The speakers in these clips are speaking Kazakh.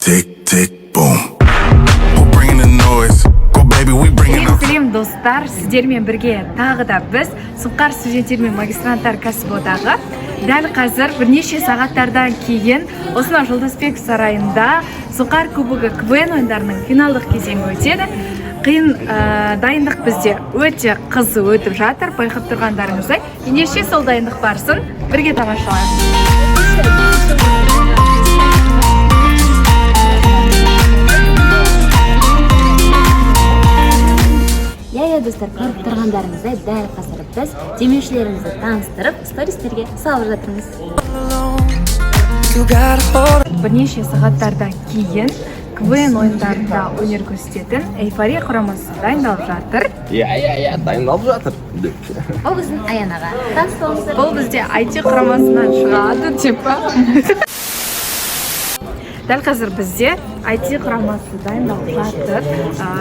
Tick, tick, boom. Who bringing the noise? Go, baby, we bringing Сәлем, the сәлем, достар! Сіздермен бірге тағы да біз, Сұңқар студенттер мен магистранттар кәсіподағы. Дәл қазір бірнеше сағаттардан кейін осынау Жолдасбек сарайында Сұңқар кубогы КВН ойындарының финалдық кезеңі өтеді. Қиын дайындық бізде өте қызу өтіп жатыр, байқап тұрғандарыңыздай. Ендеше, сол дайындық барысын бірге тамашалайық. Иә, достар, көріп тұрғандарыңыздай, дәл қазір біз демеушілерімізді таныстырып, стористерге салып жатырмыз. You got a hold Бірнеше сағаттардан кейін КВН ойындарында өнер көрсететін Эйфория құрамасы дайындалып жатыр. Иә, дайындалып жатыр деп. Ол біздің Аян аға, таныс болыңыздар. Бұл бізде IT құрамасынан шығады деп па. Дәл қазір бізде IT құрамасы дайындалып жатыр,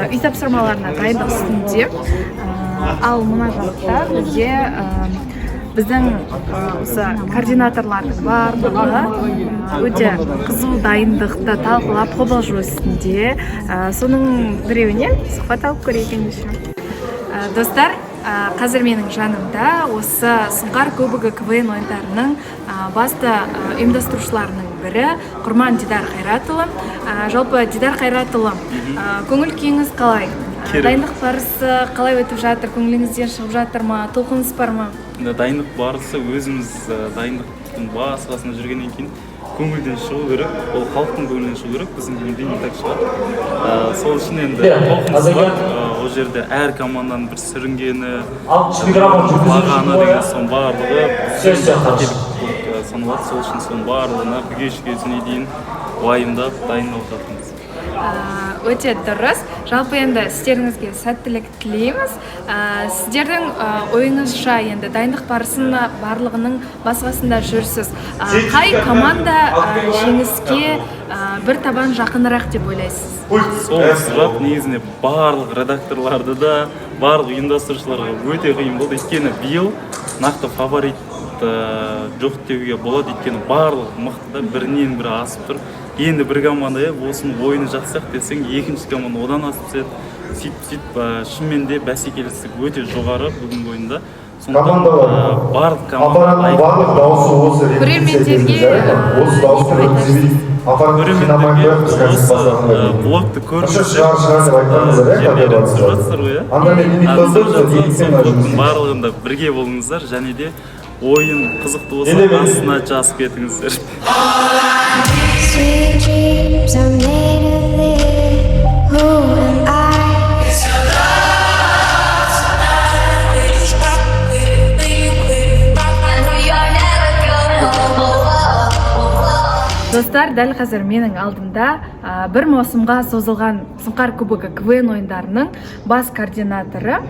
үй тапсырмаларына дайындық үстінде. Ал мына жақта бізде біздің осы координаторлардың барлығы өте қызу дайындықты талқылап, қобалжу үстінде. Соның біреуінен сұхбат алып көрейік ендеше. Достар, қазір менің жанымда осы Сұңқар кубогы КВН ойындарының басты ұйымдастырушыларының бірі Құрман Дидар Қайратұлы. Жалпы, Дидар Қайратұлы, көңіл күйіңіз қалай? Керемет. Дайындық барысы қалай өтіп жатыр? Көңіліңізден шығып жатыр ма? Толқыныс бар ма? Енді дайындық барысы, өзіміз дайындықтың бас қасында жүргеннен кейін көңілден шығу керек. Ол халықтың көңілінен шығу керек, біздің көңілден не так шығады. Сол үшін енді толқыныс бар. Ол жерде әр команданың бір сүрінгені, құлағаны деген, соның барлығы қателік болып саналады. Сол үшін соның барлығына бүге шүгесіне дейін уайымдап дайындалып жатырмыз. Өте дұрыс. Жалпы, енді істеріңізге сәттілік тілейміз. Сіздердің ойыңызша, енді дайындық барысында барлығының бас қасында жүрсіз. Қай команда жеңіске бір табан жақынырақ деп ойлайсыз? Сол сұрақ негізінде барлық редакторларды да, барлық ұйымдастырушыларға өте қиын болды, өйткені биыл нақты фаворит жоқ деуге болады, өйткені барлығы мықты да, бірінен бірі асып тұр. Енді бір команда, иә, осының ойыны жақсы сияқты десең, екінші команда одан асып түседі. Сөйтіп сөйтіп шынымен де бәсекелестік өте жоғары бүгінгі ойында. Сондықтан Командалар, барлық команда аппараттың лайық. барлық дауысы осы репетиция Көрермендерге, кезінде, жарайды ма? Осы дауысты не өткізбей, аппаратты қинамай Көрермендерге қояйық, біз қазір осы бастағанға дейін. блогты Хорошо, шығар, шығар деп айтпаңыздар, иә, жерлерін түсіріп камераларыңызды. жатсыздар ғой, иә? Анда мен А, лимит түсіріп жатсаңыз, лимитпен сол жұмыс блогтың істейміз. барлығында бірге болыңыздар және де ойын қызықты болса, Еле, еле. астына жазып кетіңіздер. Sweet dreams are made of this. Who am I? Достар, дәл қазір менің алдымда бір маусымға созылған Сұңқар кубогы КВН ойындарының бас координаторы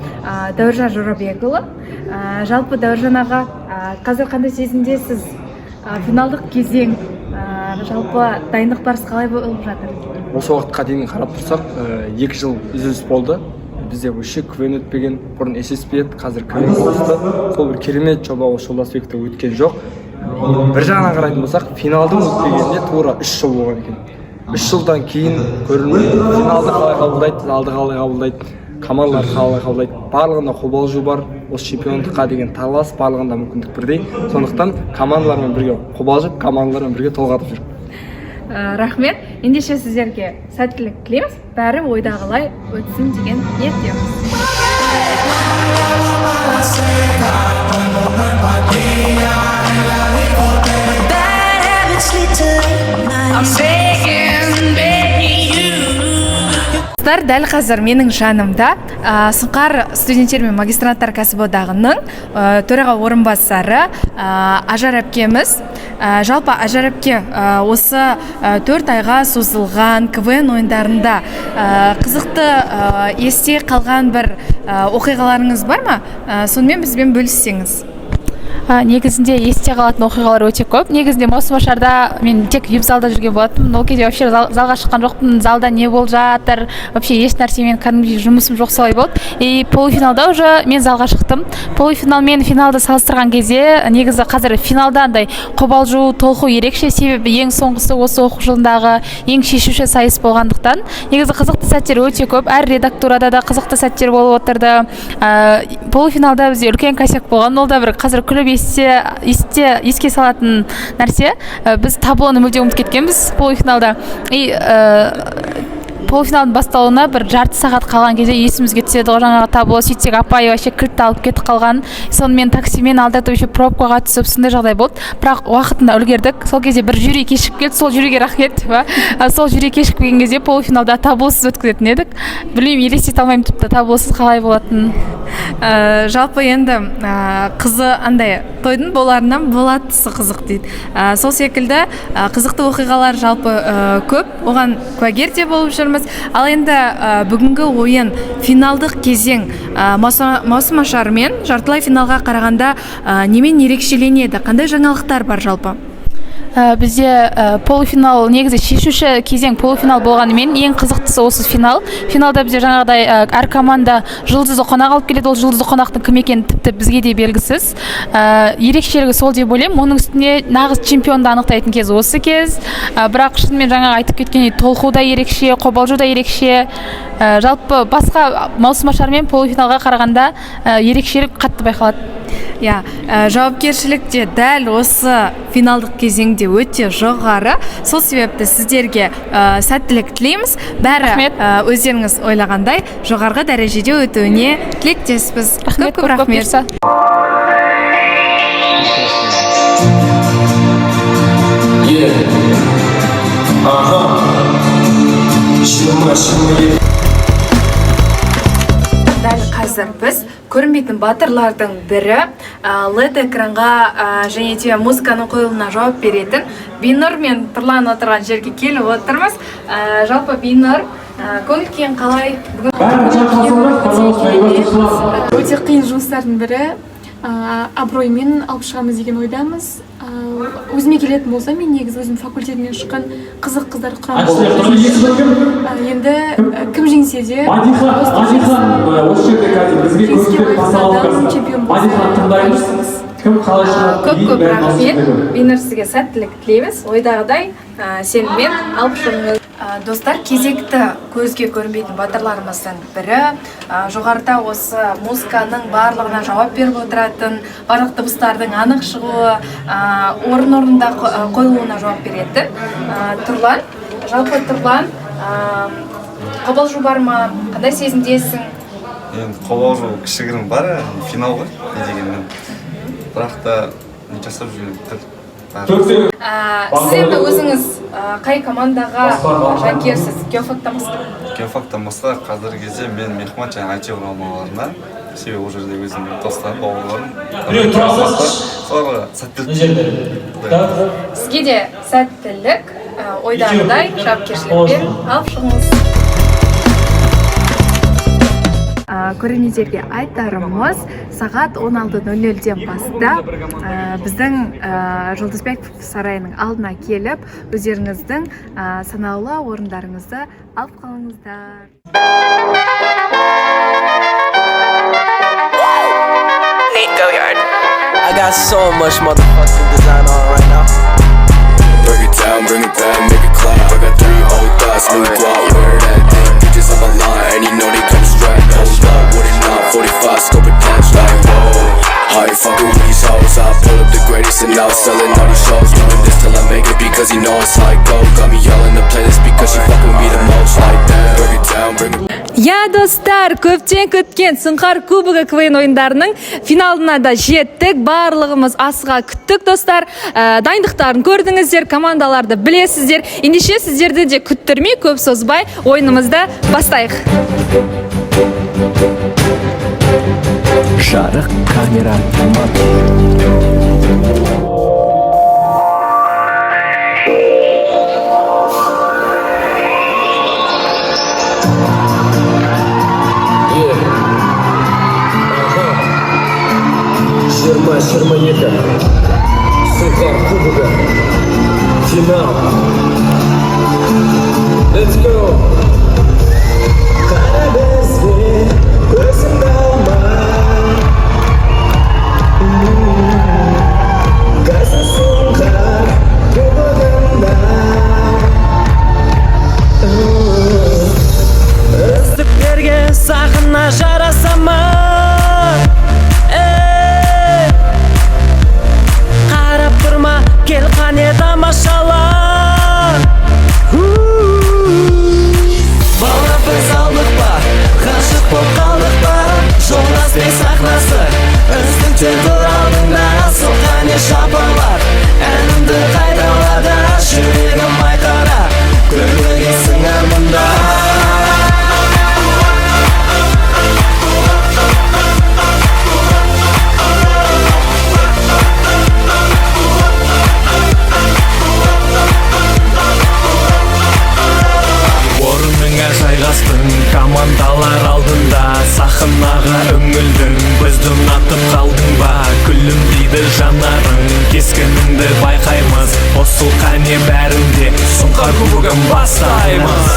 Дәуіржан Жорабекұлы. Жалпы, Дәуіржан аға, қазір қандай сезімдесіз? Финалдық кезең, жалпы дайындық барысы қалай болып жатыр? Осы уақытқа дейін қарап тұрсақ, 2 жыл үзіліс болды. Бізде вообще КВН өтпеген. Бұрын ССП еді, қазір КВН қосты. Сол бір керемет жоба осы Жолдасбекте өткен жоқ. Бір жағынан қарайтын болсақ, финалдың өтпегеніне тура 3 жыл болған екен. 3 жылдан кейін көрермен финалды қалай қабылдайды, залды қалай қабылдайды, командалар қалай қабылдайды? Барлығында қобалжу бар, осы чемпиондыққа деген талас, барлығында мүмкіндік бірдей. Сондықтан командалармен бірге қобалжып, командалармен бірге толғатып жүр. Рахмет. Ендеше, сіздерге сәттілік тілейміз, бәрі ойдағылай өтсін деген ниеттеміз. Bad habits lead to late nights. I'm begging, begging you. Достар, дәл қазір менің жанымда Сұңқар студенттер мен магистранттар кәсіподағының төраға орынбасары Ажар әпкеміз. Жалпы, Ажар әпке, осы 4 айға созылған КВН ойындарында қызықты, есте қалған бір оқиғаларыңыз бар ма? Сонымен бізбен бөліссеңіз. Негізінде есте қалатын оқиғалар өте көп. Негізінде маусымашарда мен тек вип залда жүрген болатынмын. Ол кезде вообще залға шыққан жоқпын. Залда не болып жатыр, вообще еш нәрсемен кәдімгідей жұмысым жоқ, солай болды. И полуфиналда уже мен залға шықтым. Полуфинал мен финалды салыстырған кезде, негізі қазір финалда андай қобалжу, толқу ерекше, себебі ең соңғысы, осы оқу жылындағы ең шешуші сайыс болғандықтан. Негізі қызықты сәттер өте көп, әр редактурада да қызықты сәттер болып отырды. Полуфиналда бізде үлкен косяк болған, ол да бір қазір күліп еске салатын нәрсе. Біз таблоны мүлде ұмытып кеткенбіз полуфиналда. И полуфиналдың басталуына бір жарты сағат қалған кезде есімізге түседі ғой жаңағы табло. Сөйтсек, апай вообще кілтті алып кетіп қалған. Сонымен таксимен алдыртып, еще пробкаға түсіп, сондай жағдай болды, бірақ уақытында үлгердік. Сол кезде бір жюри кешігіп келді, сол жюриге рахмет деп. Сол жюри кешігіп келген кезде полуфиналда таблосыз өткізетін едік. Білмеймін, елестете алмаймын тіпті таблосыз қалай болатынын. Жалпы енді қызы андай тойдың боларынан болатысы қызық дейді. Сол секілді қызықты оқиғалар жалпы көп, оған куәгер де болып жүрміз. Ал енді бүгінгі ойын, финалдық кезең маусым ашар мен жартылай финалға қарағанда немен ерекшеленеді, қандай жаңалықтар бар жалпы? Бізде полуфинал негізі шешуші кезең полуфинал болғанымен, ең қызықтысы осы финал. Финалда бізде жаңағыдай әр команда жұлдызды қонақ алып келеді. Ол жұлдызды қонақтың кім екені тіпті бізге де белгісіз. Ерекшелігі сол деп ойлаймын. Оның үстіне нағыз чемпионды анықтайтын кез осы кез. Бірақ шынымен жаңағы айтып кеткендей, толқу да ерекше, қобалжу да ерекше. Жалпы басқа маусымашар мен полуфиналға қарағанда ерекшелік қатты байқалады. Иә, жауапкершілік те дәл осы финалдық кезеңде өте жоғары. Сол себепті сіздерге сәттілік тілейміз. Бәрі Рахмет. Өздеріңіз ойлағандай жоғарғы дәрежеде өтуіне тілектеспіз. Рахмет. Көп көп көп көп рахмет. Бұйырса. Yeah. Ага. 20, 22. Дәл қазір біз көрінбейтін батырлардың бірі, LED экранға және де музыканың қойылымына жауап беретін Бинұр мен Тұрлан отырған жерге келіп отырмыз. Жалпы Бинұр, көңіл күйің қалай бүгін? Өте қиын жұмыстардың бірі, абыроймен алып шығамыз деген ойдамыз. Өзіме келетін болса, мен негізі өзім факультетімнен шыққан қызық қыздар құрамы. Енді кім жеңсе де, жеңіске лайықты адам чемпион болса. Көп көп рахмет, Бинұр, сізге сәттілік тілейміз, ойдағыдай сеніммен алып шығыңыз. Достар, кезекті көзге көрінбейтін батырларымыздың бірі, жоғарыда осы музыканың барлығына жауап беріп отыратын, барлық дыбыстардың анық шығуы, орын орнында қойылуына жауап беретін Тұрлан. Жалпы, Тұрлан, қобалжу бар ма, қандай сезімдесің? Енді қобалжу кішігірім бар, финал ғой не дегенмен, бірақ та не жасап жүрген. Сіз енді өзіңіз қай командаға жанкүйерсіз, геофактан басқа? Геофактан басқа қазіргі кезде мен мехмат және IT құрамаларына, себебі ол жерде өзімнің достарым, бауырларым, соларға сәттілік тілеймін. Сізге де сәттілік, ойдағыдай жауапкершілікпен алып шығыңыз. Көрермендерге айтарымыз, сағат 16:00-ден бастап біздің Жолдасбеков сарайының алдына келіп, өздеріңіздің санаулы орындарыңызды алып қалыңыздар. I got so much motherfucking design on right now. Break it down, bring it back, make it clap. I got three old thoughts, new guap, wear that thing. Bitches on my line, and you know they come strapped. Hold up, what it not, 45, scope attached, like whoa. I ain't fucking with these hoes, I pull up the greatest and now selling all these shows. Doing this till I make it because he know it's like go. Got me yelling the playlist because she fuck with me the most, like that. Break it down, bring it. Иә, достар, көптен күткен Сұңқар кубогы КВН ойындарының финалына да жеттік. Барлығымыз асыға күттік, достар. Дайындықтарын көрдіңіздер, командаларды білесіздер. Ендеше сіздерді де күттірмей, көп созбай ойынымызды бастайық. Жарық, камера, мотор. 2022 Сұңқар кубогы, финал. Let's go! Қара, бізге көзіңді алма. Қазір Сұңқар кубогында. Үздіктерге сахна жараса ма? Ей! Қарап тұрма, кел, қане, тамашала. Бала, біз алдық па, ғашық боп қалдық па? Жолдасбек сахнасы, үздіктер тұр алдыңда. Сол, қане, шапалақ, әнімді қайталады. Жүрегім айқара, күлкіге сыңар мұнда. Орныңа жайғастың командалар алдында, сахнаға үңілдің, бізді ұнатып қалдың ба? Күлімдейді жанарың, кескініңді байқаймыз. Қосыл, қане, бәрінде, Сұңқар кубогын бастаймыз.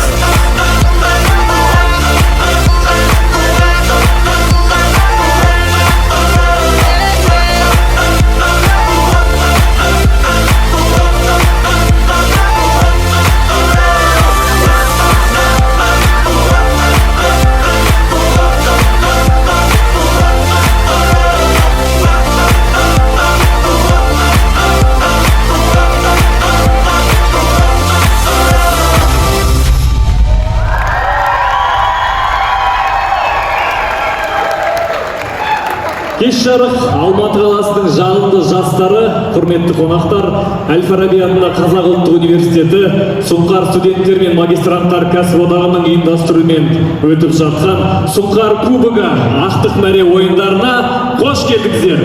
Кеш жарық, Алматы қаласының жағымды жастары, құрметті қонақтар, Әл-Фараби атындағы Қазақ ұлттық университеті Сұңқар студенттер мен магистранттар кәсіподағының ұйымдастыруымен өтіп жатқан Сұңқар кубогы ақтық мәре ойындарына қош келдіңіздер.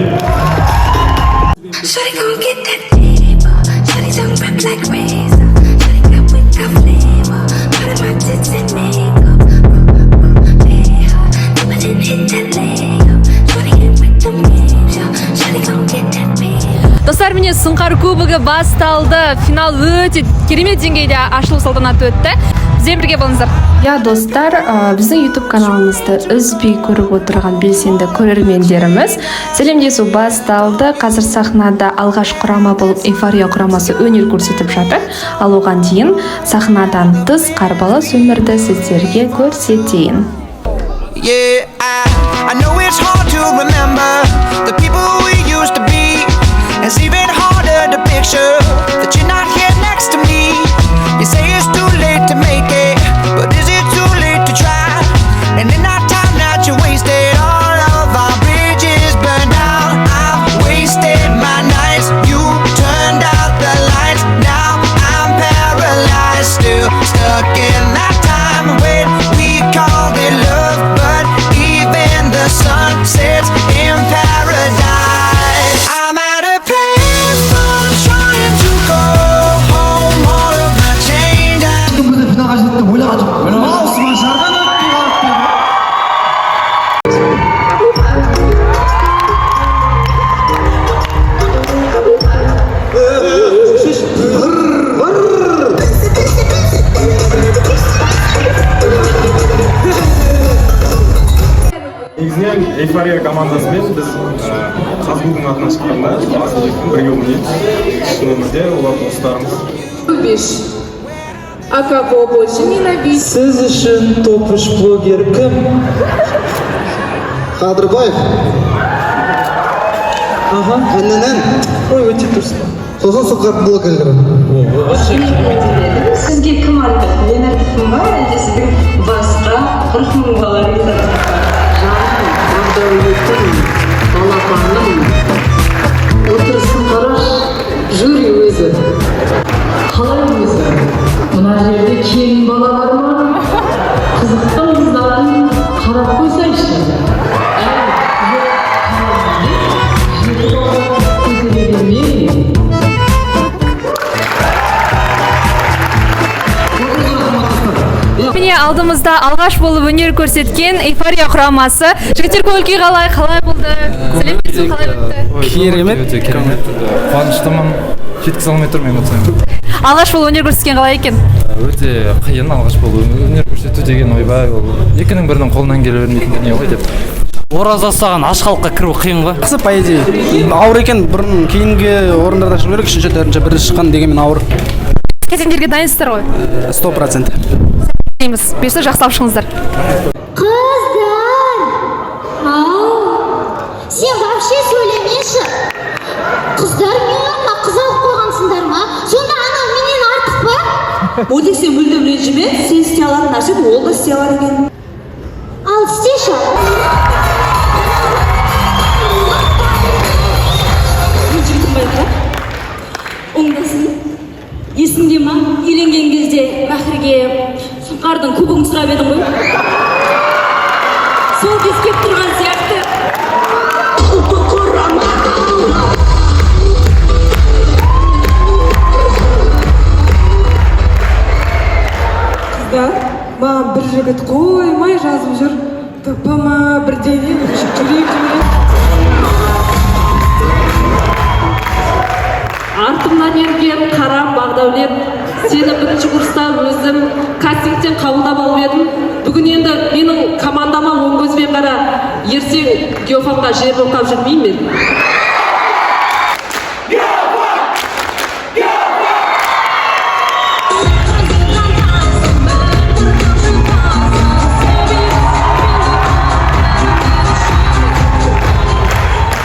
Shawty gon' get that paper. Shawty tongue rip like razor. Shawty got wit, got flavor. Part of my tits and makeup. Pay her, but then hit that layup. Shawty ain't with them games, yeah. Shawty gon' get that paper. Достар, міне, Сұңқар кубогы басталды. Финал өте керемет деңгейде ашылу салтанаты өтті. Бізбен бірге болыңыздар. Иә, достар, біздің YouTube каналымызды үзбей көріп отырған белсенді көрермендеріміз, сәлемдесу басталды. Қазір сахнада алғаш құрама болып Эйфория құрамасы өнер көрсетіп жатыр. Ал оған дейін сахнадан тыс қарбалас өмірді сіздерге көрсетейін. Yeah, I know it's hard to remember the people we used to be. It's even harder to picture that you're not here next to me. You say it's too late to make it, but is it too late to try? And in that time that you wasted, all of our bridges burned down. I've wasted my nights. You turned out the lights. Now I'm paralyzed, still stuck in that time when we called it love. But even the sun sets in paradise. I'm at a payphone trying to go home. All of my change. Финалға жетті, ойлаған жоқпын. Маусым жардан өтпей қалды деп. Негізінен Эйфория командасымен біз ҚазГУ-дың атынан шыққанда Асылбекпен бірге ойнаймыз. Шын өмірде олар достарымыз. Любишь? А кого больше ненавидишь? Сіз үшін топ 3 блогер кім? Қадырбаев. Аха. Інінен. Ой, өте дұрыс. Сосын Сұңқар блогерлері. Сізге кім артық? Мен артықпын ба, әлде сіздің басқа 40 000 балаңыз артық па? Жаным, Бағдәулетім, балапаным. Отырысын қарашы, жюри өзі. Қалай өзі? Мына жерде келін бала бар ма? Қызықтың қыздарын қарап қойсайшы. Әй, жоқ, жеті бала көтере бермей. Міне, алдымызда алғаш болып өнер көрсеткен Эйфория құрамасы. Жігіттер, көңіл күй қалай, қалай болды? Сәлеметсіз, қалай өтті? Керемет, өте керемет. Қуаныштымын, жеткізе алмай тұрмын эмоциямды. Алғаш болып өнер көрсеткен қалай екен? Өте қиын алғаш болып өнер көрсету деген, ойбай, ол екінің бірінің қолынан келе бермейтін дүние ғой деп. Ораза ұстаған аш халыққа кіру қиын ғой. Жақсы, по идее. Ауыр екен, бұрын кейінгі орындарда шығу керек, үшінші, төртінші, бірінші шыққан дегенмен ауыр. Кезеңдерге дайынсыздар ғой? 100%. Дейміз. Бұйырса, жақсылап шығыңыздар. Қыздар! Ау! Сен вообще сөйлемеші. Қыздар, мен орныма қыз алып қойғансыңдар ма? Сонда анау менен артық па? Өте, сен мүлдем ренжіме, сен істей алатын нәрсені ол да істей алады екен. Ал істеші. Мен жігітім бар да? Оңдасын. Есіңде ма? Үйленген кезде мәһрге Сұңқардың кубогын сұрап едің ғой. Сол кез келіп тұрған сияқты. Ұлттық құрама. Қыздар, маған бір жігіт қоймай жазып жүр. ТП ма, бірдеңе, жүрек жібереді. Артымнан ерген Қарам Бағдәулет, сені бірінші курста өзім кастингтен қабылдап алып едім. Бүгін енді менің командама оң көзбен қара, ертең геофакқа жер боқап жүрмеймін мен.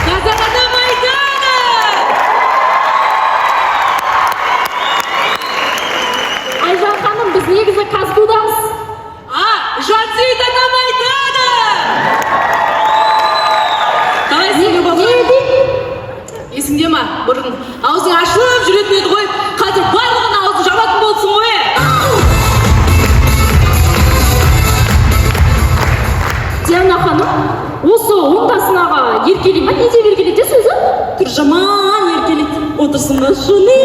Қазақ адам айтады! Айжан ханым, біз негізі КазГУдамыз. А, Жансейіт атам айтады! Қалайсың, Любовь? Есіңде ма, бұрын аузың ашылып жүретін еді ғой, қазір барлығын аузын жабатын болсын ғой. Диана ханым, осы Оңдасын аға еркелей ма, не деп еркелетесіз өзі? Тұр жаман еркелейді. Отырсын ба, жаным.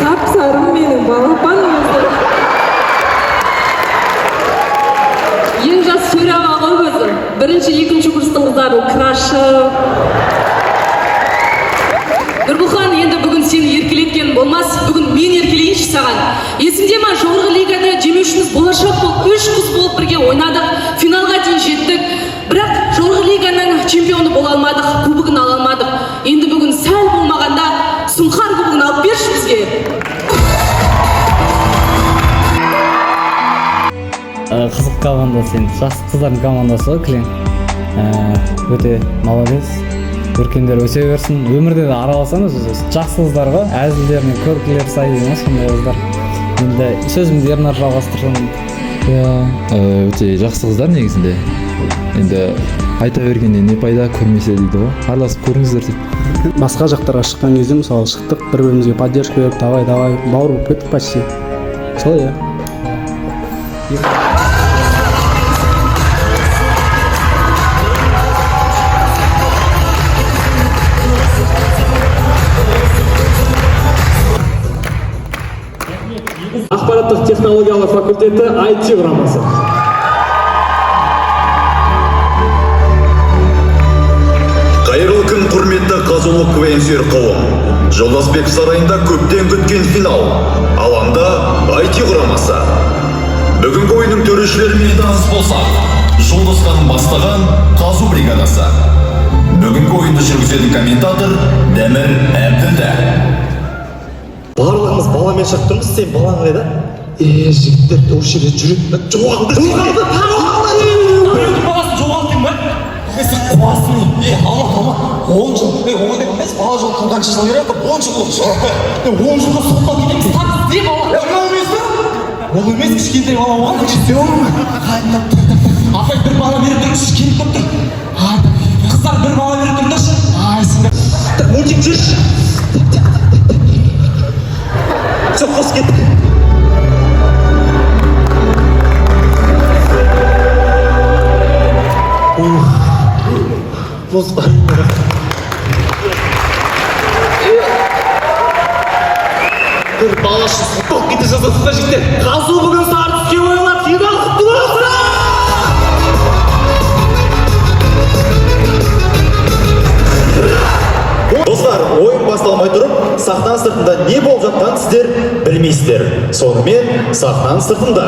Сап-сарым менің балапаным өзі. Ең жас төре аға ғой өзі. Бірінші, екінші курстың қыздарының крашы. Нұрбұхан, енді бүгін сені еркелеткен болмас, бүгін мен еркелейінші саған. Есіңде ма, жоғарғы лигада демеушіміз Болашақ болып, үш қыз болып бірге ойнадық, финалға дейін жеттік. Бірақ жоғарғы лиганың чемпионы бола алмадық, кубогын ала алмадық. Енді бүгін сәл болмағанда Сұңқар кубогын алып берші бізге. Қызық команда сен, жас қыздардың командасы ғой кілең. Өте молодец, өркендер өсе берсін. Өмірде де араласамыз өзі, жақсы қыздар ғой, әзілдеріне көркілері сай деген ғой, сондай қыздар. Енді сөзімді Ернар жалғастырсын. Иә, өте жақсы қыздар негізінде. Енді айта бергенде не пайда, көрмесе дейді ғой. Араласып көріңіздер деп. Басқа жақтарға шыққан кезде, мысалы, шықтық, бір-бірімізге поддержка беріп, давай, давай, бауыр болып кеттік почти. Солай, иә. Ақпараттық технологиялар факультеті IT құрамасы. Қайырлы күн, құрметті қазулық КВН сүйер қауым. Жолдасбек сарайында көптен күткен финал. Алаңда IT құрамасы. Бүгінгі ойынның төрешілерімен таныс болсақ, Жұлдыз ханым бастаған қазу бригадасы. Бүгінгі ойынды жүргізетін комментатор Дәмір Әбділда. Барлығымыз баламен шығып тұрмыз, сен балаң қайда? Е, жігіттер осы жерде жүреді. Жоғалды, жоғалды, жоғалды. Біреудің баласын жоғалды деймін ба? Е, сен қуасың. Е, алма, алма. 10 жыл, е, 10 емес, бала жоғалып қанша жыл керек? 10 жыл болды. Е, 10 жылда сотталып кетеміз. Так, ізде бала. Е, мынау емес пе? Ол емес, кішкентай бала оған. Қайта, апай, бір бала беріп тұрыңызшы, келіп тұр. Ай, қыздар, бір бала беріп тұрыңдаршы. Ай, сендер. Так, мультик жүрші. Все, қос кеттік. Ух, Бір балашы болып кете жаздадық та, жігіттер. Қазу бүгін сары түске боялады. Финал құтты болсын! Достар, ойын басталмай тұрып, сахна сыртында не болып жатқанын сіздер білмейсіздер. Сонымен, сахнаның сыртында.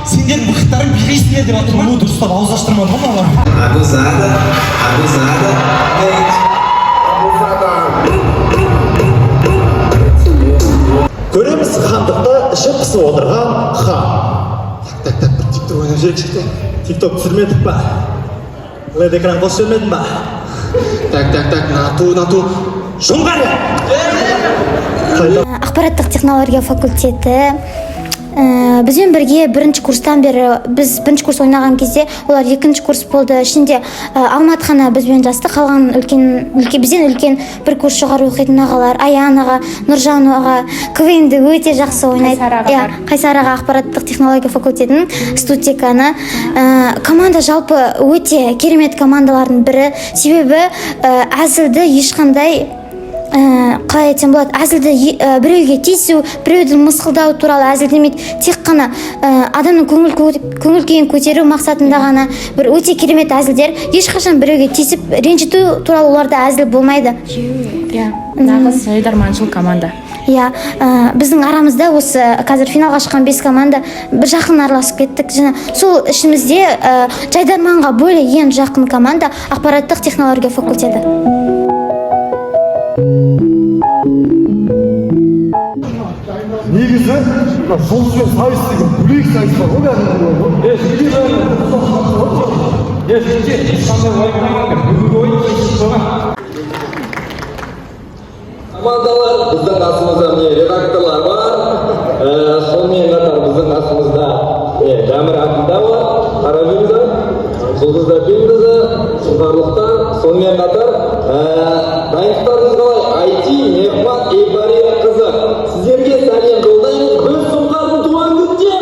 Сендер мықтарың билейсіңдер деп жатыр ма? Дұрыстап ауыз аштырмады ғой мыналар. Abusada, abusada, abusada. Көреміз хандықта іші пысып отырған хан. Так, так, бір тикток ойнап жіберейік, жігіттер. Тикток түсірмедік па? LED экран қосып жібермедің ба? Так, так, так, нату, нату. Жоңғария! Ақпараттық технология факультеті. Бізбен бірге бірінші курстан бері, біз бірінші курс ойнаған кезде олар екінші курс болды. Ішінде Алмат қана бізбен жасты, қалған үлкен, үлкен, бізден үлкен бір курс жоғары оқитын ағалар, Аян аға, Нұржан аға, КВН-ді өте жақсы ойнайды. Қайсар аға Иә, бар. Қайсар аға ақпараттық технология факультетінің студдеканы. Команда жалпы өте керемет командалардың бірі. Себебі әзілді ешқандай, қалай айтсам болады, әзілді біреуге тиісу, біреуді мысқылдау туралы әзілдемейді. Тек қана адамның көңіл күйін көтеру мақсатында ғана бір өте керемет әзілдер. Ешқашан біреуге тиісіп ренжіту туралы оларда әзіл болмайды. Иә, нағыз жайдарманшыл команда. Иә, біздің арамызда осы қазір финалға шыққан 5 команда бір жақын араласып кеттік. Және сол ішімізде жайдарманға бөле ең жақын команда ақпараттық технология факультеті. Негізі мына жұлдызбен сайыс деген бөлек сайыс бар ғой, бәрінің бар ғой. Е, жігіттер, е, жігіттер, ешқандай уайымдамаңдар. Бүгінгі ойын шешіп қойған. Командалар, біздің қасымызда міне редакторлар бар. Сонымен қатар біздің қасымызда Дәмір Әбділда бар, Қарабинза, Жұлдыз Дәпенқызы, Сұңқарлықтан. Сонымен қатар дайындықтарыңыз қалай? IT Нехмат Эйфория қызы. Сіздерге сәлем жолдаймыз. Біз Сұңқардың туған күніндеміз.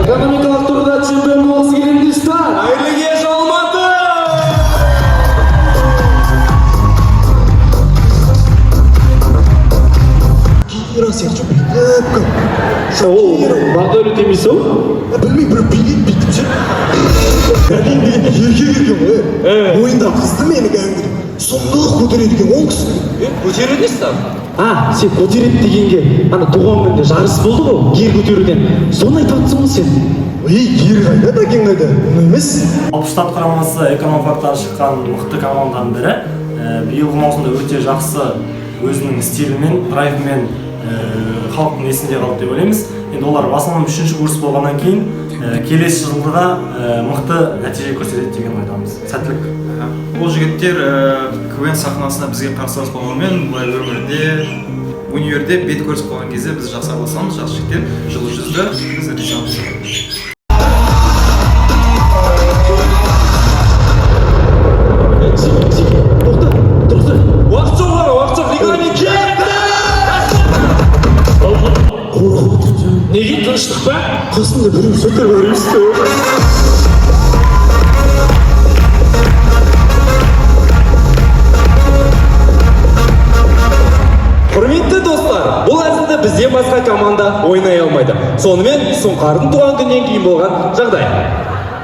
Экономикалық тұрғыда чемпион болғысы келетін жастар. Қайырлы кеш, Алматы! Кира сияқты бүйтіп кім? Ол Бағдәулет емес ау? Білмеймін, біреу билейді бүйтіп ше. Дәден деген еркек екен ғой. Мойындап қызды мені кәдімгідей. Сұмдық көтереді екен ол кісі. Көтереді не? А, сен көтереді дегенге, ана туған күнде жарыс болды ғой, ер көтеруден. Соны айтып жатсың ғой сен. Ей, ер қайда, дәкен қайда? Оны емес. Алпыс штат құрамасы экономфактан шыққан мықты команданың бірі. Биылғы маусымда өте жақсы өзінің стилімен, драйвімен халықтың есінде қалды деп ойлаймыз. Енді олар в основном үшінші курс болғаннан кейін келесі жылда да мықты нәтиже көрсетеді деген ойдамыз. Сәттілік. Бұл жігіттер КВН сахнасында бізге қарсылас болғанымен, былай өмірде, универде бет көрісіп қалған кезде біз жақсы араласамыз, жақсы жігіттер, жылы жүзді, біз ризамыз. Уақыт жоқ, уақыт жоқ, регламент кетті! Қорқып отырмын. Неге, тыныштық па? Қасымда біреу сөйтіп бар емес пе? Құрметті достар, бұл әзілді бізден басқа команда ойнай алмайды. Сонымен Сұңқардың туған күнінен кейін болған жағдай.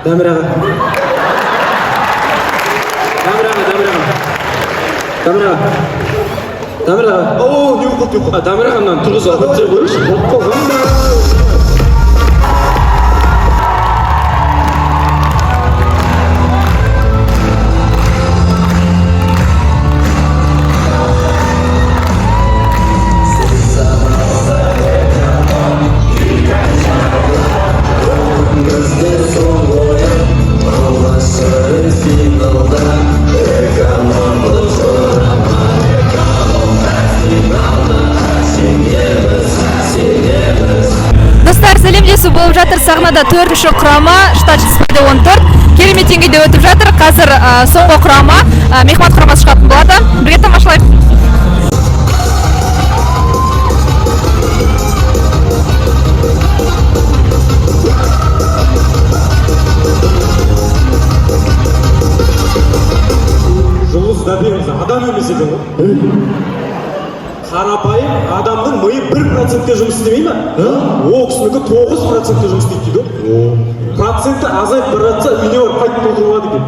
Дәмір аға. Дәмір аға, Дәмір аға. Дәмір аға. Дәмір аға. О, не болып қалды, не болып қалды? Дәмір аға, мынаны тұрғызып алып түсіріп көрейікші. Болып қалған ба? Достар, сәлемдесу болып жатыр. Сахнада төртінші құрама, штат 14. Керемет. деңгейде өтіп жатыр. Қазір соңғы құрама, Мехмат құрамасы шығатын болады. Бірге тамашалайық. Жұлдыз Дәбенқызы адам емес екен ғой. Қарапайым адамның миы 1%-ке жұмыс істемей ма? Ол кісінікі 9%-ке жұмыс істейді дейді ғой. Проценті азайып бара жатса, үйіне барып қайтып отырып алады екен.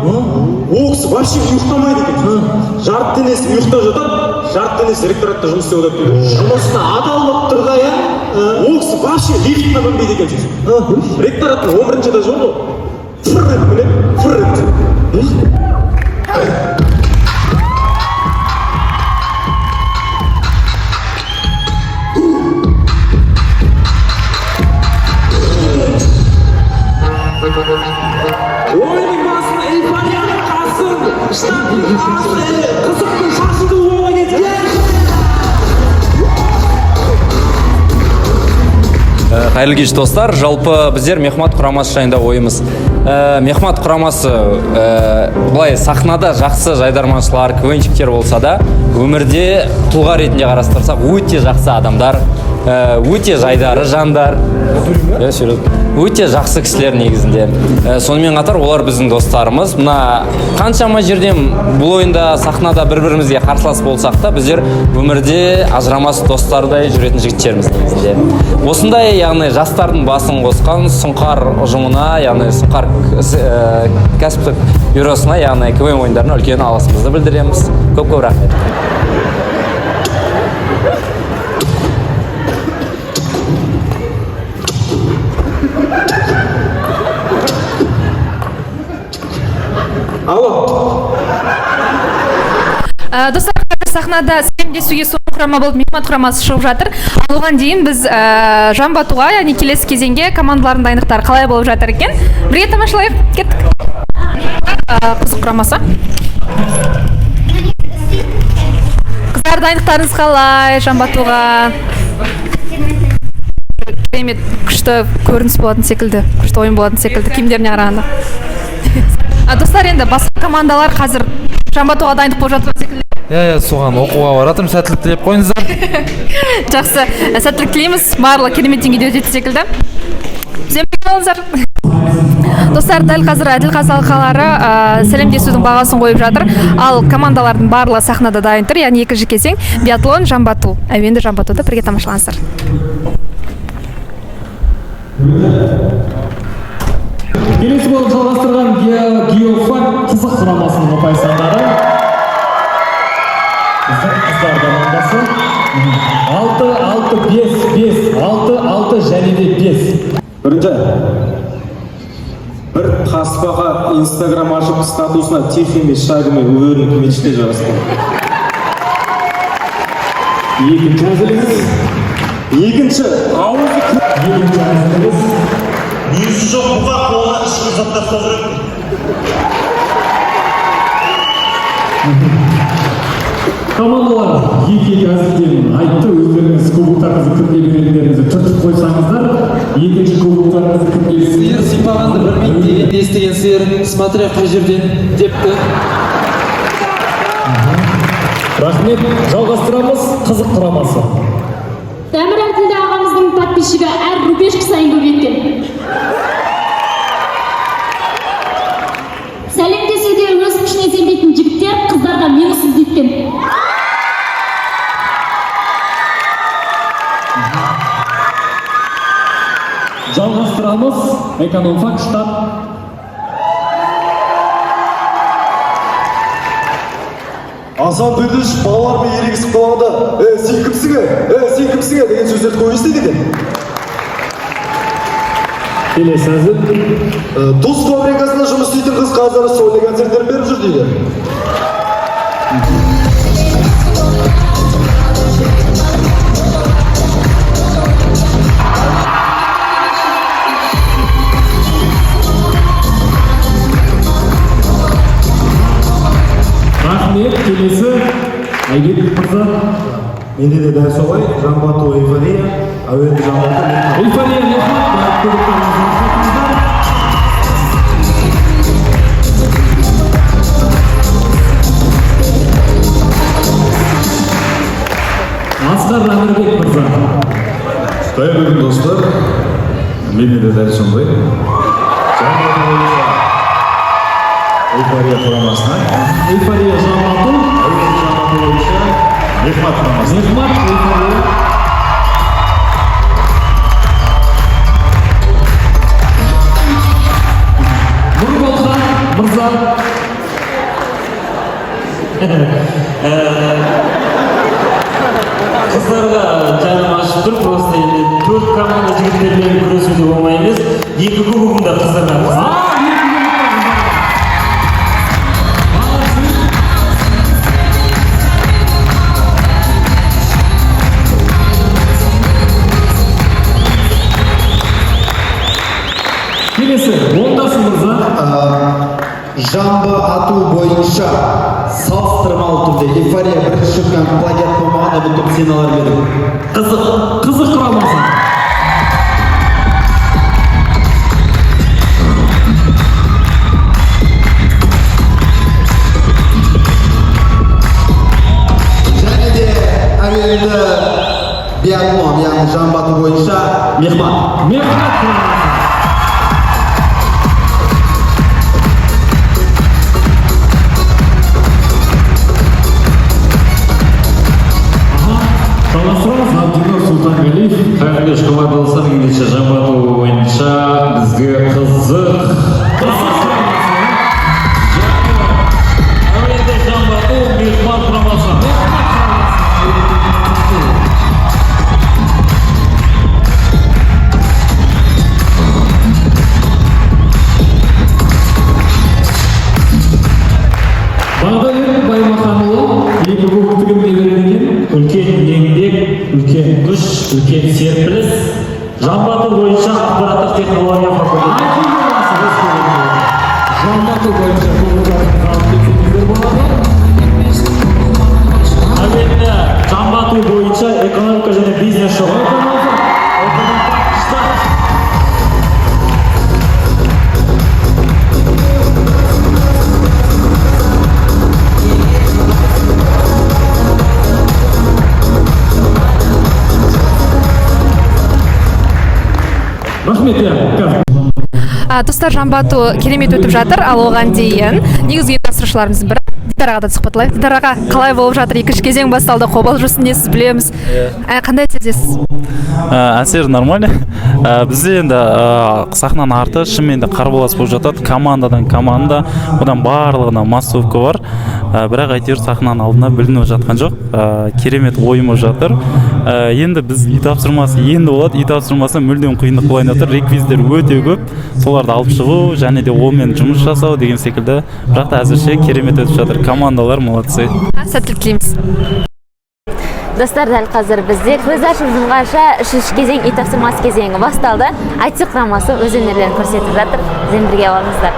Ол кісі вообще ұйықтамайды екен. Жарты денесі ұйықтап жатады, жарты денесі ректоратта жұмыс істеп отырады дейді. Жұмысына адал болып тұр да, иә? Ол кісі вообще лифтқа мінбейді екен сосын. Ректораттың 11 этажы бар ғой. Фыр етіп мінеді, фыр етіп. Ойынның басында эйфорияның қасын, штаттың асы, қызықтың шашылды болған екен. Қайырлы кеш, достар. Жалпы біздер Мехмат құрамасы жайында ойымыз. Мехмат құрамасы былай сахнада жақсы жайдарманшылар, КВНщиктер болса да, өмірде тұлға ретінде қарастырсақ, өте жақсы адамдар, өте жайдары жандар. Иә, серьезно. Өте жақсы кісілер негізінде. Сонымен қатар олар біздің достарымыз. Мына қаншама жерден бұл ойында сахнада бір-бірімізге қарсылас болсақ та, біздер өмірде ажырамас достардай жүретін жігіттерміз негізінде. Осындай, яғни жастардың басын қосқан Сұңқар ұжымына, яғни Сұңқар кәсіптік бюросына, яғни КВН ойындарына үлкен алғысымызды білдіреміз. Көп-көп рахмет. Алло. Достар, қазір сахнада сәлемдесуге соңғы құрама болып Мехмат құрамасы шығып жатыр. Ал оған дейін біз жамбатуға, яғни келесі кезеңге командалардың дайындықтары қалай болып жатыр екен, бірге тамашалайық. Кеттік. Қызық құрамасы. Қыздар, дайындықтарыңыз қалай жамбатуға? Керемет, күшті көрініс болатын секілді, күшті ойын болатын секілді киімдеріне қарағанда. Достар, енді басқа командалар қазір жамбатуға дайындық болып жатқан секілді. Иә, соған оқуға баратырмын, сәттілік тілеп қойыңыздар. Жақсы, сәттілік тілейміз. Барлығы керемет деңгейде өтетін секілді. Бізбен бірге болыңыздар. Достар, дәл қазір Әділқазы алқалары сәлемдесудің бағасын қойып жатыр. Ал командалардың барлығы сахнада дайын тұр. Яғни екінші кезең биатлон, жамбату. Әуенді жамбатуды бірге тамашалаңыздар. Келесі болып жалғастырған геофак қызық құрамасының ұпай сандары. Біздің қыздар командасы 6, 6, 5, 5, 6, 6 және де 5. Бірінші, бір тасбақа Инстаграм ашып статусына тихими шагами уверен к мечте жазған. Екінші әзіліңіз. Екінші, ауызы Екінші әзіліңіз. Мүйізі жоқ бұқа қолына ішкі заттар ұстап жүреді. Командалар екі-екі әзілден айтты. Өздеріңіз кубоктарыңызды кімге беретіндеріңізді түртіп қойсаңыздар, екінші кубоктарыңызды кімге беретіндеріңізді Сиыр сипағанды білмейді дегенді естіген сиыр, смотря қай жерден депті. Рахмет, жалғастырамыз. Қызық құрамасы. Дәмір Әбділда ағамыздың подписчигі әр рубежка сайын көбейген. Сәлемдесуде өз күшіне сенбейтін жігіттер қыздарға минус іздеткен. Жалғастырамыз. Экономфак штаб. Асан Төлеш балалармен ерегісіп қалғанда, сен кімсің, сен кімсің деген сөздерді көп естиді екен. Келесі әзіл. Тұз фабрикасында жұмыс істейтін қыз қазір сольный концерттер беріп жүр дейді. Рахмет, келесі Айбек мырза. Менде де дәл солай, жамбату эйфория, әуенді жамбату. Эйфория Мехмат, Менде де дәл сондай. Жамбы ату бойынша Эйфория құрамасына. Эйфория жамбы ату, әуелі жамбы ату бойынша Мехмат құрамасы. Мехмат, Эйфория. Нұрболхан мырза. Қыздарға жаным ашып тұр, просто енді төрт команда жігіттермен күресу де оңай емес. Екі кубогым да қыздарға. Келесі, Оңдасын мырза. Жамбы ату бойынша салыстырмалы түрде Эйфория бірінші шыққан, плагиат болмаған деп сен алар едім. Қызық, қызық құрамасы. Және де әуелі биатлон, яғни жамбы ату бойынша Мехмат. Мехмат құрамасы. Жалғастырамыз. Абдинур Сұлтанғалиев. Қайырлы кеш, қымбатты достар. Ендеше жамбы ату бойынша бізге қызық. Әуелі жамбы ату Мехмат құрамасы. Бағдәулет Баймаханұлы екі кубокты кімге береді екен? Үлкен еңбек, үлкен күш, үлкен серпіліс. Жамбы ату бойынша ақпараттық технология факультеті. Жамбы ату бойынша кубоктарыңызды алып кетсеңіздер болады. Әуелі жамбы ату бойынша экономика және бизнес жоба. Рахмет, иә. Достар, жамбы ату керемет өтіп жатыр, ал оған дейін негізгі ұйымдастырушыларымыздың бірі Дидар ағадан сұхбат алайық. Дидар аға, қалай болып жатыр? Екінші кезең басталды, қобалжу үстіндесіз, білеміз. Қандай әсердесіз? Әсер нормально. Бізде енді сахнаның арты шынымен де қарбалас болып жатады. Командадан команда, одан барлығына массовка бар. Бірақ әйтеуір сахнаның алдына білініп жатқан жоқ. Керемет ойын болып жатыр. Енді біз үй тапсырмасы енді болады. Үй тапсырмасы мүлдем қиындық болайын деп тұр. Реквизиттер өте көп. Соларды алып шығу және де онымен жұмыс жасау деген секілді. Бірақ та әзірше керемет өтіп жатыр. Командалар молодцы. Сәттілік тілейміз. Достар, дәл қазір бізде көз ашып жұмғанша үшінші кезең үй тапсырмасы кезеңі басталды. IT құрамасы өз өнерлерін көрсетіп жатыр. Бізбен бірге болыңыздар.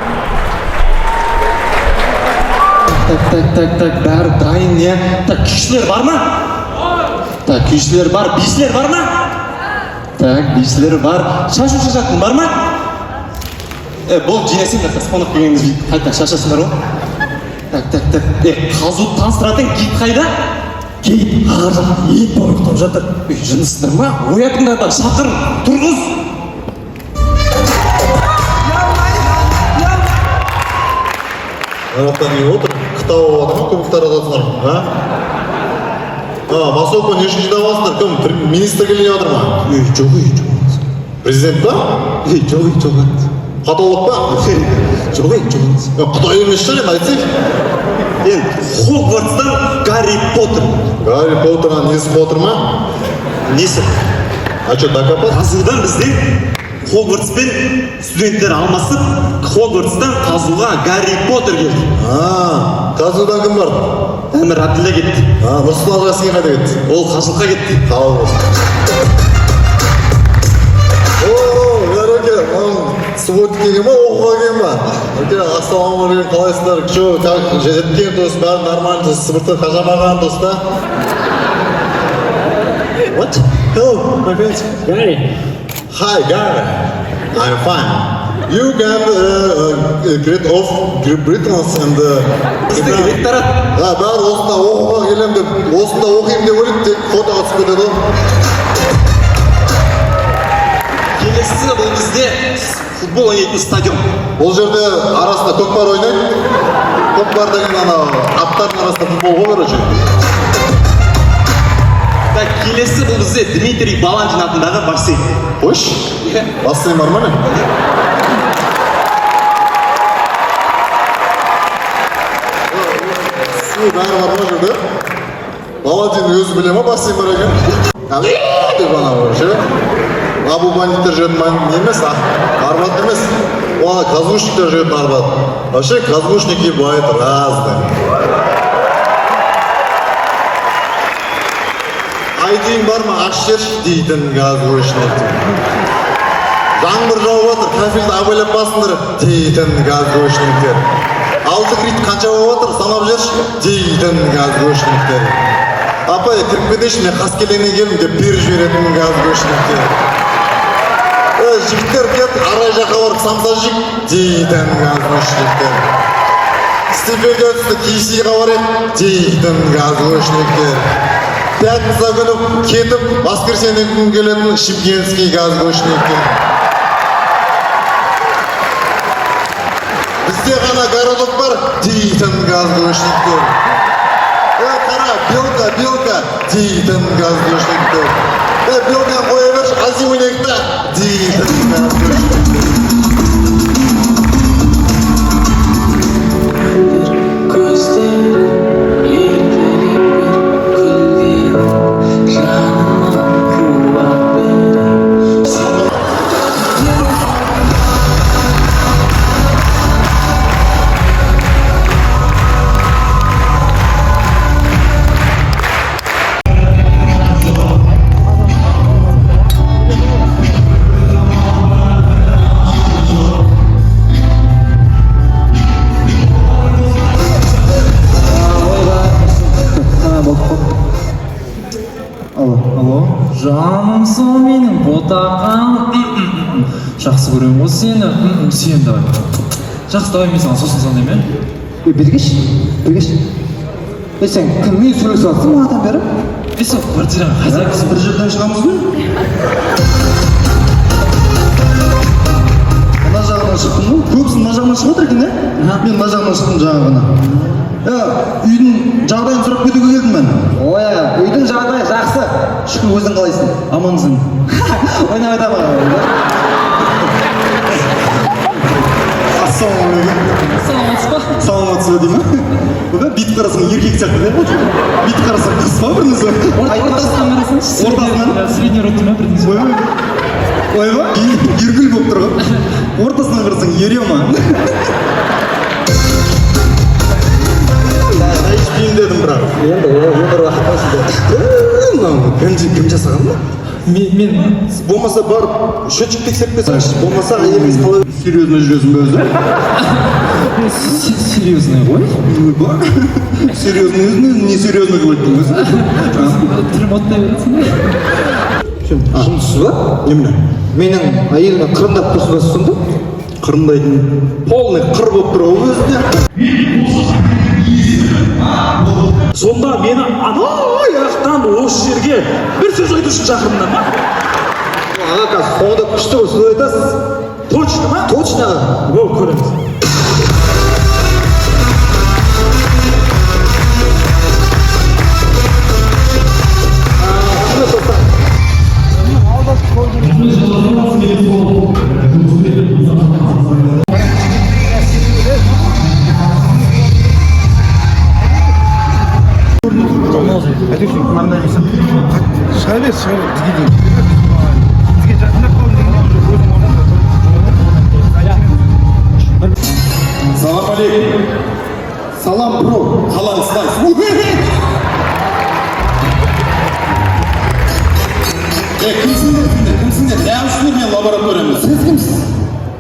Так, так, так, так, бәрі дайын, не? Так, күйшілер бар ма? Так, күйшілер бар, бишілер бар ма? Так, бишілер бар. Шашу шашатын бар ма? Болды, жинасыңдар, қонақ келгеніңіз қайта шашасыңдар ғой. Так, так, так. Қазуды таныстыратын гид қайда? Гид ар жақ ет бауыр ұйықтап жатыр. Жындысыңдар ма? Оятыңдар да, шақыр, тұрғыз. Ана не отыр? Қытау болып жатыр ма? Кубоктар атасыңдар ма? А, массовка не үшін жинап алсыңдар? Кім? Министр келе жатыр ма? Жоқ, жоқ. Президент па? Жоқ, жоқ. Католик па? Жоқ, жоқ. Құдай емес шығар енді, айтсайшы. Енді Хогвартстан Гарри Поттер. Гарри Поттердан несі Поттер ма? Несі? А что, докопаться? Қазудан бізде Хогвартспен студенттер алмасып, Хогвартстан Қазуға Гарри Поттер келді. А, Қазудан кім барды? Әмір Әбділла кетті. А, Нұрсұлтан Жасин қайда кетті? Ол қажылыққа кетті. Қабыл болсын. О, Нұреке, суббота келген ба, оқуға келген ба? Нұреке, ассалаумағалейкум, қалайсыздар? Чё, как, жеткен дос, бәрі нормально, сыбырты қажамаған дос та? What? Hello, my friends. Gary. Hi, Gary. I'm fine. You can great of Great Britain and ректорат. Да, бәрі осында оқуға келемін деп, осында оқимын деп ойлайды, тек фотоға түсіп кетеді ғой. Келесі Келесі бұл бізде футбол ойнайтын стадион. Бұл жерде арасында көкпар ойнайды. Көкпар деген анау аттардың арасында футбол ғой, короче. Так, келесі бұл бізде Дмитрий Баландин атындағы бассейн. Қойшы, бассейн бар ма, не? Су бәрі бар ма жерде? Баландин өзі біле ма бассейн бар екен? Деп анау ше. Абу бандиттер жүретін не емес, арбат емес. Ол ана казгушниктер жүретін арбат. Вообще казгушники бывают разные. Айдиң бар ма, аш жіберші дейтін газгушник. Жаңбыр жауып жатыр, кафельді абайлап басыңдар дейтін газгушниктер. 6 кредит қанша болып жатыр, санап жіберші дейтін газгушниктер. Апай, кіріп кетейінші, мен Қаскелеңнен келдім деп беріп жіберетін газгушниктер. Жігіттер кет, арай жаққа барып самса жейік дейтін газгушниктер. Стипендия түсті, KFC-ға барайық дейтін газгушниктер. Пятница күні кетіп, воскресенье күні келетін шымкентский газгушниктер. Бізде ғана городок бар дейтін газгушниктер. Қара, белка, белка дейтін газгушниктер. Белканы қоя берші, азим ойнайық та дейтін газгушниктер. Алло, алло, жаным сол менің ботақаным, жақсы көремін ғой сені, сүйемін, давай. Жақсы, давай мен саған сосын звондаймын, иә? Бергеш, бергеш. Е, сен кіммен сөйлесіп жатрсың бағанадан бері? Е, сол квартираның хозяйкасы. Бір жерден шығамыз ғой. Мына жағынан шықтым ғой, көбісі мына жағынан шығып отыр екен, иә? Мен мына жағынан шықтым жаңа ғана. Үйдің жағдайын сұрап кетуге келдім мен. Ой, үйдің жағдайы жақсы. Шүкір, өзің қалайсың? Амансың. Ойнап айтамын. Ассалаумағалейкум. Саламатсыз ба? Саламатсыз ба деймін. Ойбай, бүйтіп қарасаң еркек сияқты, иә? Бүйтіп қарасаң қыз ба бір нәрсе? Ортасынан қарасаңшы. Ортасынан? Средний род ма бір нәрсе? Ойбай. Ойбай, Еркүл болып тұр ғой. Ортасынан қарасаң Ерема. Ішпеймін дедім бірақ. Енді өмір уақыт па сізде? Мынау кім жасаған ба? Мен болмаса барып счетчик тексеріп келсеңізші, болмаса әйеліңіз қалай серьезно жүресің бе өзі? Серьезный ғой. Ойбай, серьезный өзін өзін не серьезно қылып айттың өзі? Түрім оттай бересің. Сен жынсыз ба? Немене? Менің әйеліме қырындап тұрсың ба сонда? Қырындайтын полный қыр болып тұр ғой өзі де. Сонда мені анау жақтан осы жерге бір сөз айту үшін шақырдыңдар ма? Аға, қазір соңында күшті бір сөз айтасыз. Точно ма? Точно, аға. Ол көреміз. Шыға бер, шыға бер, бізге дейін. Бізге жақындап қалдым дегенде уже өзің орнында. Салам алейкум. Салам, бро. Қалаңыз қалай? Кімсіңдер сендер? Кімсіңдер? Неғып жүрсіңдер менің лабораториямда? Сіз кімсіз?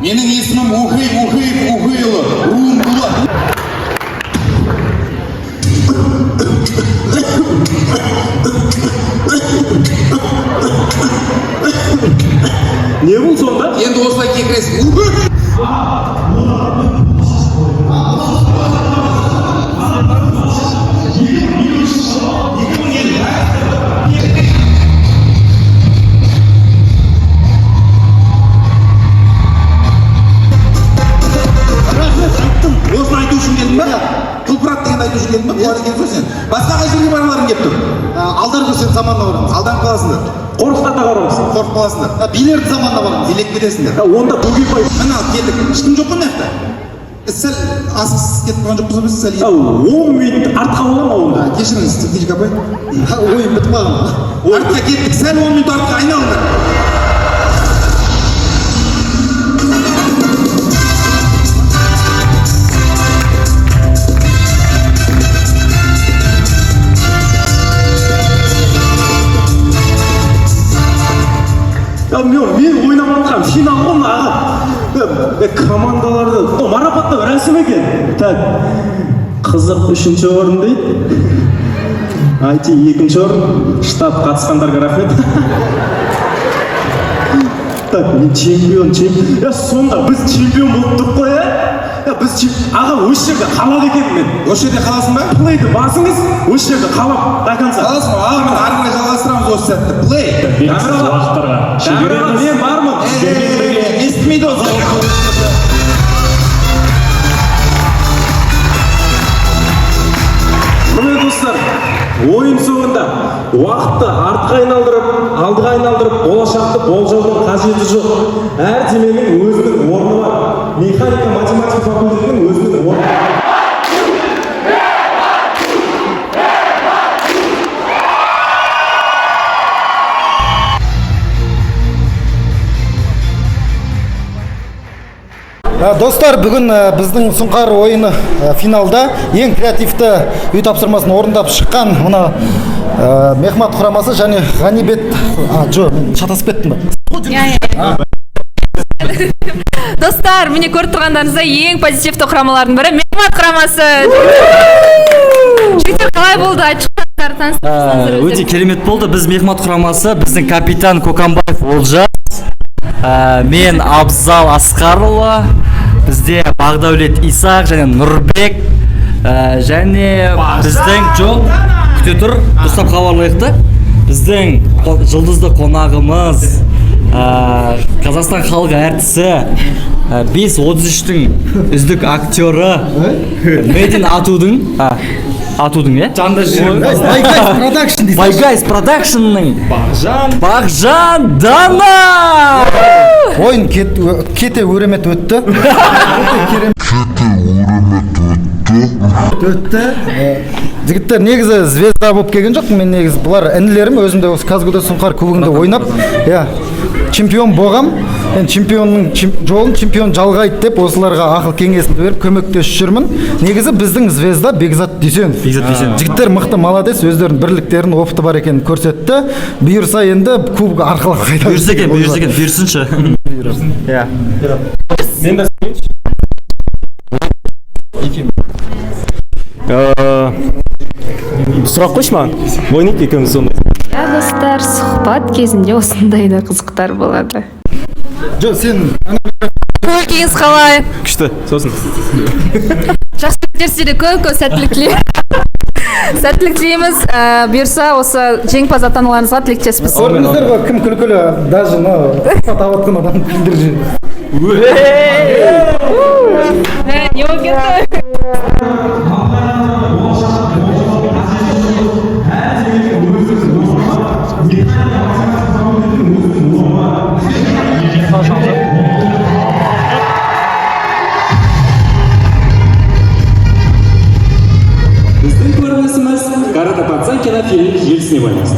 Менің есімім Ухей, Ухеев, Ухейұлы. Руым Дулат. Не болды сонда? Енді осылай кекіресің. үшін келдің ба? Құлпырады дегенді айту үшін келдің ба? Қуады екенсің ғой сен. Басқа қай жерге барғыларың келіп тұр? Алдар Көсем заманына барамыз. Алданып қаласыңдар. Қорқыт атаға барамыз. Қорқып қаласыңдар. Билердің заманына барамыз. Билеп кетесіңдер. Онда Бөгенбай. Міне, ал келдік. Ешкім жоқ қой мына жақта. Сәл асығыс кетіп қалған жоқпыз ба біз сәл? 10 минут артқа бола ма онда? Кешіріңіз, техничка апай. Ойын бітіп қалған. Артқа кеттік, сәл 10 минут артқа айналыңдар. Мен ойнап жатқан финал ғой мына, аға. Командаларды марапаттау рәсімі екен. Так, қызық үшінші орын дейді, IT екінші орын, штаб қатысқандарға рахмет. Так, мен чемпион, чемпион. Сонда біз чемпион болып тұрық қой, ә? Біз, аға, осы жерде қалады екенмін мен. Осы жерде қаласың ба? Плейді басыңыз, осы жерде қалам до конца. Қаласың ба? Ал, міне, ары қарай жалғастырамыз осы сәтті. Плей. Белгісіз уақыттарға шегереміз. Мен бармын. Сіздермен бірге Естімейді ол. Құрметті достар, ойын соңында уақытты артқа айналдырып, алдыға айналдырып, болашақты болжаудың қажеті жоқ. Әр теменің өзінің орны бар. Механика математика факультетінің өзінің орны бар. Достар, бүгін біздің Сұңқар ойыны финалда ең креативті үй тапсырмасын орындап шыққан мына Мехмат құрамасы және Ғанибет. Жоқ, мен шатасып кеттім ба? Иә. Достар, міне, көріп тұрғандарыңыздай, ең позитивті құрамалардың бірі Мехмат құрамасы. Жігіттер, қалай болды? Айтып шықсаңыздар, таныстырсаңыздар. Өте керемет болды. Біз Мехмат құрамасы, біздің капитан Коканбаев Олжас, мен Абзал Асқарұлы, бізде Бағдәулет Исақ және Нұрбек, және біздің, жоқ, күте тұр, дұрыстап хабарлайық та. Біздің жұлдызды қонағымыз, Қазақстан халық әртісі, 5.33-тің үздік актері, Медин Атудың, Атудың, иә? My Guys Production дейсің. My Guys Production'ның Бағжан Дана! Ойын кете өремет өтті. Өте керемет өтті. Жігіттер, негізі звезда болып келген жоқпын мен, негізі бұлар інілерім, өзім де осы КазГУда Сұңқар кубогында ойнап, иә, чемпион болғам. Енді чемпионның жолын чемпион жалғайды деп осыларға ақыл кеңесімді беріп көмектесіп жүрмін. Негізі біздің звезда Бекзат Дүйсенов. Бекзат Дүйсенов. Жігіттер мықты, молодец, өздерінің бірліктерін, опыты бар екенін көрсетті. Бұйырса, енді кубок арқылы қайтамыз. Бұйырса екен, бұйырса екен, бұйырсыншы. Иә. Мен де сұрақ қойшы маған. Ойнайық екеуміз сондай. Иә, достар, сұхбат кезінде осындай да қызықтар болады. Жоқ, сен Көңіл күйіңіз қалай? Күшті, сосын. Жақсы, жігіттер, сіздерге көп көп сәттілік тілеймін. Сәттілік тілейміз. Бұйырса, осы жеңімпаз атануларыңызға тілектеспіз. Көрдіңіздер ғой, кім күлкілі, даже мынау сұхбат алып жатқан адам күлдіріп жіберді. Не болып кетті? Біздің көрінісіміз Карата пацан кинофильм желісіне байланысты.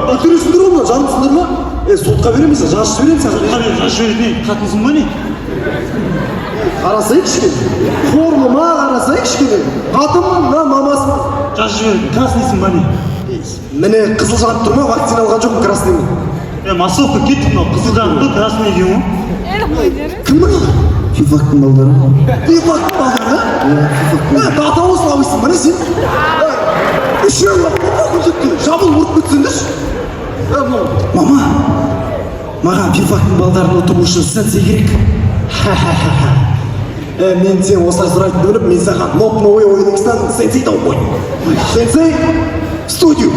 Өтіресіңдер ғой, мына жарымсыңдар ма? Сотқа береміз, жазып жіберемін саған. Сотқа беріп жазып жібереді не? Қатынсың ба не? Қарасай кішкене. Қорлы ма, қарасай кішкене. Қатын мына мамасы. Жазып жібереді, красныйсың ба не? Міне, қызыл жанып тұр ма, вакцина алған жоқпын красныймен. Массовка кеттік мынау, қызыл жанып тұр, красный екен ғой. Кім мынау? Фифактың балдары. Фифактың балдары, а? Дата осылабайсың ба не сен? Үшеу факультетке жабылып ұрып кетсеңдерші. Мама, маған фифактың балдарын ұту үшін сенсей керек. Ха-ха-ха. Мен сен осылай сұрайтын біліп, мен саған ноп новый ойыныңыздан сенсей тауып қойдым. Сенсей, в студию.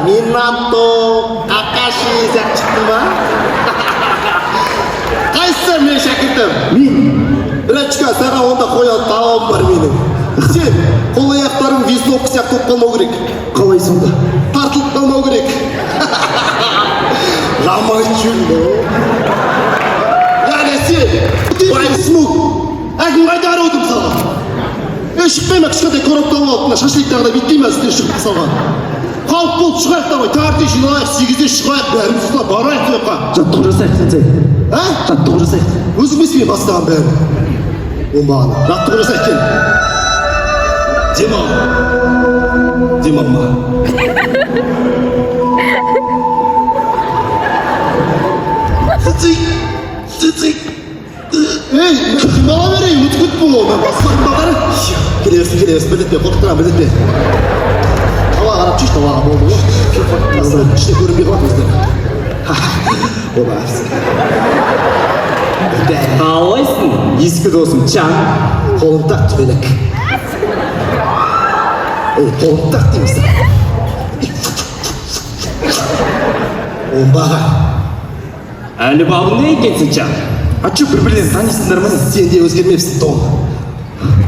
Минато, Какаши сияқты шықтың ба? Қайсысы менің шәкіртім? Мен. Братчика, саған онда қоя талабым бар менің. Сен қол аяқтарың весовка сияқты болып қалмау керек. Қалай сонда? Тартылып қалмау керек. Жаман. Яғни сен смук. Әкім қайда қарап отыр мысалға? Е, шықпай ма, кішкентай коробка алып алып, мына шашликтағыдай бүйтпей ма, үстіне шығып мысалға? Халық болып шығайық, давай, таңертең жиналайық, 8-де шығайық, бәріміз осылай барайық сол жаққа. Жаттығу жасайық, сенсей. А? Жаттығу жасайық. Өзің емес пе бастаған бәрін? Оңбаған. Жаттығу жасайық, кел. Демал. Демалма. Сенсей, сенсей. Ей, демала берейін, өтіп кетіппін ғой, мен басқарып бағары. Келе берсін, келе берсін, білдіртпе, қорқытырамын, білдіртпе. Ауаға қарап жүрші, ауаға болды ғой. Ішіне көрінбей қалады өздері. Оба. Қалайсың, ескі досым Чан? Қолын тақ, түбелек. Ей, қолын тақ деймін саған. Оңбаған. Әлі бабында екенсің, Чан. А че, бір-бірлерін танисыңдар ма? Сен де өзгермепсің, Том.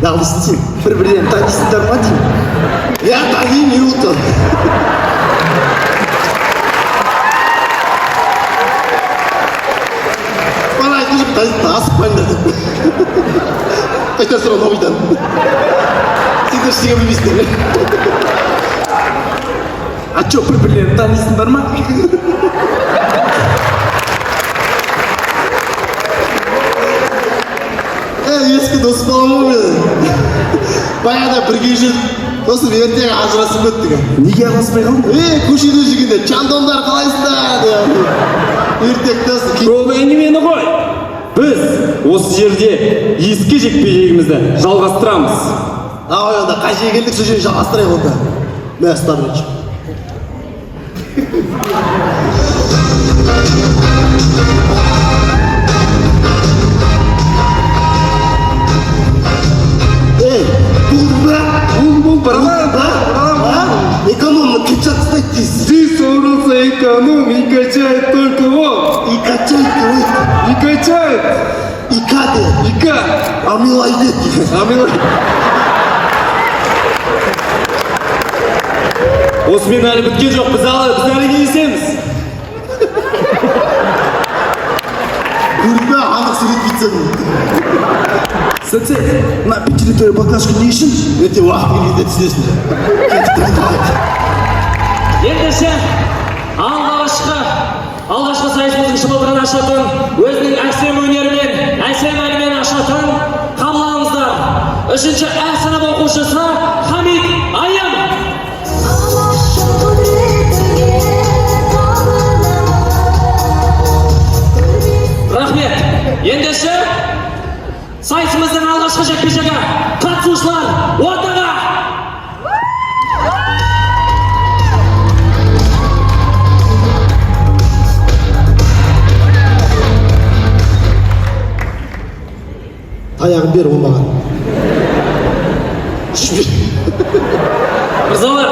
Неғылдайсың сен? Бір-бірлерін танисыңдар ма деймін? Я танимын, не болды? Мана айтып жүр, танитын, асықпаңдар деп. Қайта сұра новыйдан. Сендер ештеңе білмейсіңдер. А че, бір-бірлерін танисыңдар ма? Ескі дос балам ғой менің. Баяғыда бірге жүріп, сосын ертең ажырасып кеттік. Неге араласпай қалдың? Е, көшеде жүргенде, чандондар қалайсыздар деп. Ертең дос. Көп әңгімені қой. Біз осы жерде ескі жекпе-жегімізді жалғастырамыз. Давай онда, қай жерге келдік, сол жерге жалғастырайық онда. Мә, ұста бірінші. Эй, болды ба? Болды, бараман. Экономно качать стать. Здесь собрался эконом и качает только он. И качает, говорит. И качает. И катает. И ка. Амилоид. Амилоид. Осымен әлі біткен жоқ, біз әлі кездесеміз. Көрдің бе, анық сөйлетпейсің. Сенсей, мына 5 литр баклажка не үшін? Ертең уақыт келгенде түсінесің. Ендеше алғашқы сайысымыздың шымылдығын ашатын, өзінің әсем өнерімен, әсем әнімен ашатын қабыл алыңыздар. 3-ші ә сынып оқушысы Хамит Айым. Рахмет. Ендеше сайысымыздың алғашқы жекпе-жегі, қатысушылар ортаға. Таяғын бер оңбаған. Мырзалар,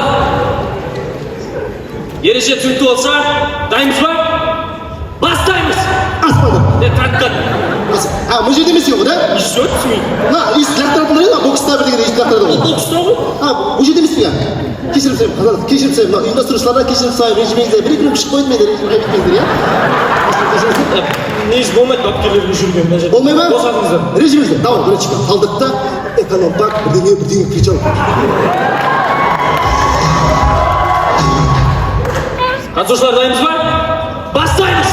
ереже түсінікті болса, дайынбыз ба? Бастаймыз! Аспады. Таңдат. А, бұл жерде емес екен ғой, да? Еще түсінбеймін. Мына, иіс лақтыратындар еді, бокста бірдеңе иіс лақтырады ғой. Бокста ғой. А, бұл жерде емес пе? Кешірім сұраймын, қазақ, кешірім сұраймын. Мына ұйымдастырушылардан кешірім сұраймын, ренжімеңіздер. Бір екі күн күшік қойдым енді, ренжімей кетпеңіздер, иә? Негізі болмайды, бапкерлердің жүрген мына жерде. Болмай ма? Босатыңыздар. Ренжімеңіздер. Давай, бірінші қалдық та, эконом так, бірдеңе, бірдеңе кричал. Қатысушылар дайынбыз ба? Бастаймыз!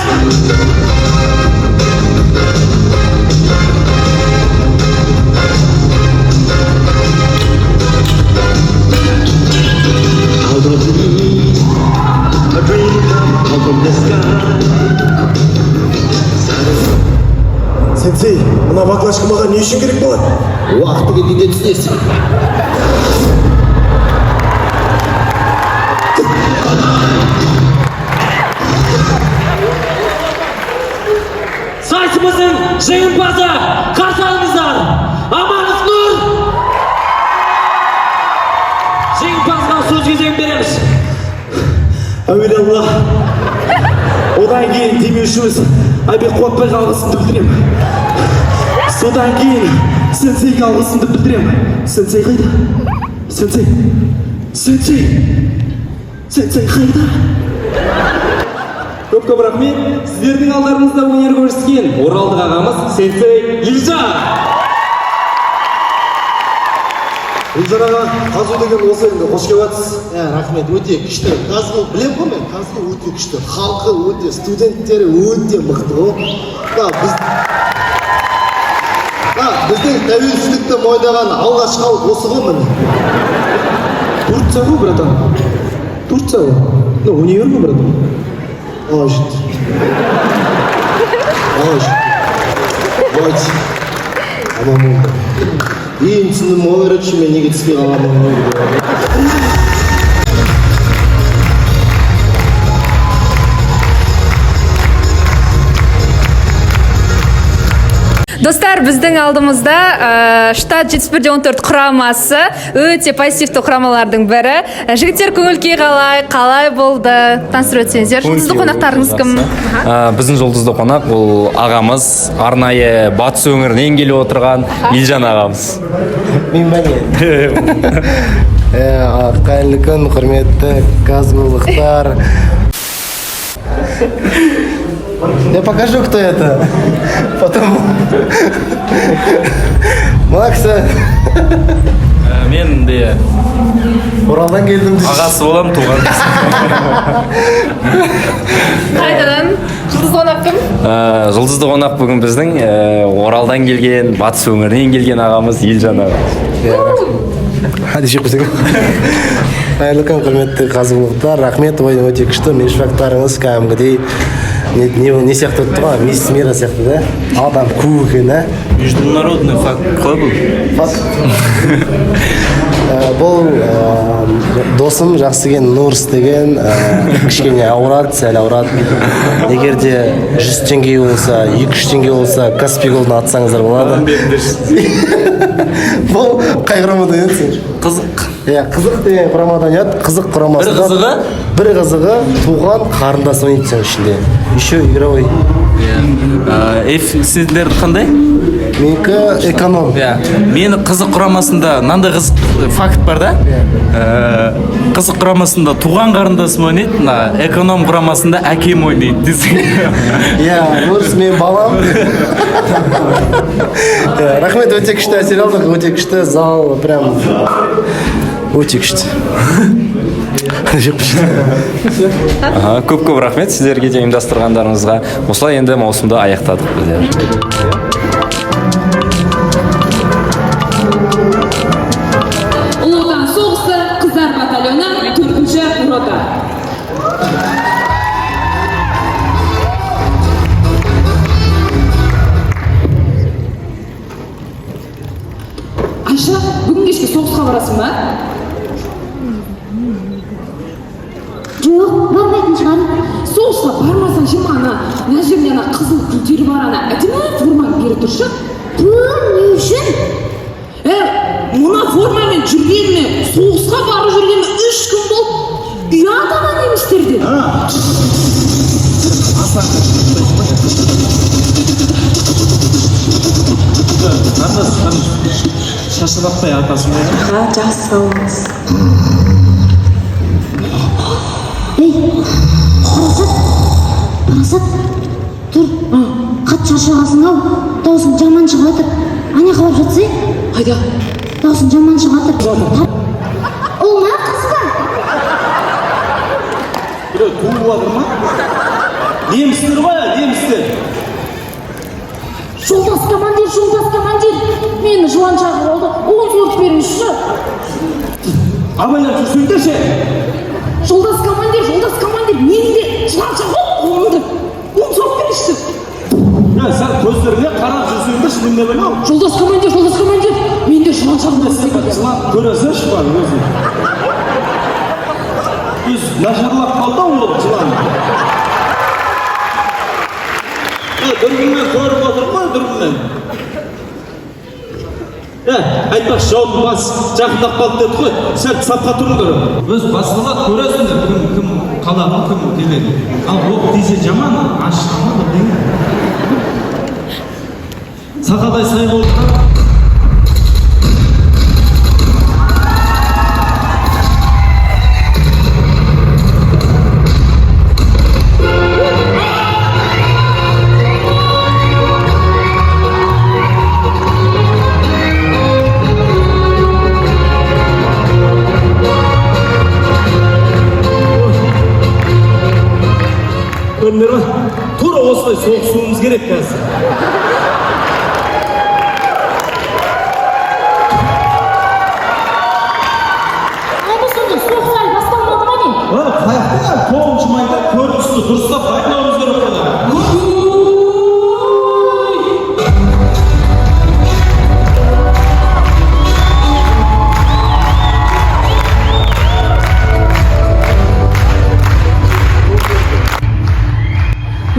Сенсей, мына баклажка маған не үшін керек болады? Уақыты келгенде түсінесің. Сайысымыздың жеңімпазы, қарсы алыңыздар, Аманов Нұр! Жеңімпазға сөз кезегін береміз. Әуелі Алла, одан кейін демеушіміз Айбек Қуатбайға алғысымды білдіремін. Содан кейін сенсейге алғысымды білдіремін. Сенсей қайда? Сенсей, сенсей, сенсей қайда? Көп көп рахмет. Сіздердің алдарыңызда өнер көрсеткен оралдық ағамыз сенсей Елжан. Елжан аға, ҚазҰУ деген осы енді, қош келіп жатсыз. Иә, рахмет, өте күшті. ҚазҰУ білемін ғой мен, ҚазҰУ өте күшті. Халқы өте, студенттері өте мықты ғой. Да, біз Да, біздің тәуелсіздікті мойындаған алғашқы халық осы ғой міне. Турция ғой, братан. Турция ғой. Ну, универ ғой, братан. Ой, жит. Ой, жит. Ой, аман болды. Енді түсіндім ғой, короче, мен неге түспей қалғанымды. Достар, біздің алдымызда штат 71-14 құрамасы, өте пассивті құрамалардың бірі. Жігіттер, көңіл күй қалай, қалай болды? Таныстырып өтсеңіздер. Жұлдызды қонақтарыңыз кім? Біздің жұлдызды қонақ бұл ағамыз, арнайы батыс өңірінен келіп отырған Елжан ағамыз. Мен ба не? Қайырлы күн, құрметті казгулықтар. Я покажу, кто это. Потом. Макса. Мен де Оралдан келдім. Ағасы боламын, туған. Қайтадан жұлдызды қонақ кім? Жұлдызды қонақ бүгін біздің Оралдан келген, батыс өңірінен келген ағамыз Елжан ағамыз. Hadi жеп қойсаң. Қайырлы күн, құрметті қазылықтар. Рахмет, ойын өте күшті. Меншвақтарыңыз кәдімгідей не сияқты өтті ғой, мисс Мира сияқты да. Адам көп екен, ә? Международный факт қой бұл. Факт. Бұл досым жақсы деген Нурс деген, кішкене ауырады, сәл ауырады. Егер де 100 теңге болса, 2-3 теңге болса, Каспий Голдын атсаңыздар болады. Бұл қай құрамадан еді сен? Қызық. Иә, қызық деген құрамадан еді. Қызық құрамасында. Бір қызығы? Бір қызығы туған қарындасы ойнайды сенің ішінде. Еще игровой. Иә. Эф, сіздер қандай? Менікі эконом. Иә. Мені қызық құрамасында мынандай қызық факт бар да. Қызық құрамасында туған қарындасым ойнайды, мына эконом құрамасында әкем ойнайды десең. Иә, Нұрс мен балам. Иә, рахмет, өте күшті әсер алдық, өте күшті зал, прям өте күшті. Аха, көп көп рахмет сіздерге де ұйымдастырғандарыңызға. Осылай енді маусымды аяқтадық біздер. Ұлы Отан соғысы, қыздар батальоны, 4-ші рота. Айша, бүгін кешке соғысқа барасың ба? Жоқ, бармайтын шығармын. Соғысқа бармасаң ше, ана мына жерде ана қызыл гүлдер бар, ана әдемі формаң бері тұршы. Тұр, не үшін? Мына формамен жүргеніме, соғысқа барып жүргеніме 3 күн болды. Ұят ана немістерден. Шашыратпай атасың ғой. Жақсы, сау болыңыз. Ей, Парасат, Парасат, тұр, қатты шаршағансың ау, даусың жаман шығып жатыр. Ане қалап жатсай? Қайда? Даусың жаман шығып жатыр. Ұл ма, қыз ба? Біреу туып жатыр ма? Немістер ғой, немістер. Жолдас командир, жолдас командир, мені жылан шағып алды, 10 сорт беріңізші. Абайлап жүрсеңдерші. Жолдас командир, жолдас командир, мені де жылан шағып алды, қолымды. 10 сорт беріңізші. Е, сен көздеріңе қарап жүрсеңдерші, немене бар ау? Жолдас командир, жолдас командир, мен де жылан шағып алды. Жылан көресіңші бар өзің. Өз нашарлап қалды ау ол жылан. Дүрбінмен көріп отырмын ғой, дүрбінмен. Айтпақшы, жаудың басы жақындап қалды деді ғой, сәл сапқа тұрыңдар. Өз басылады, көресіңдер, кім кім Қалдағы кім келеді. Ал оқ тисе жаман, ашыта ма бірдеңе. Сақадай сай болып. Көрдіңдер ма? Тура осылай соғысуымыз керек қазір. Әлі сонда соғыс әлі басталмады ма не? Қаяқта 9 майда көріністі дұрыстап дайындауымыз керек қой.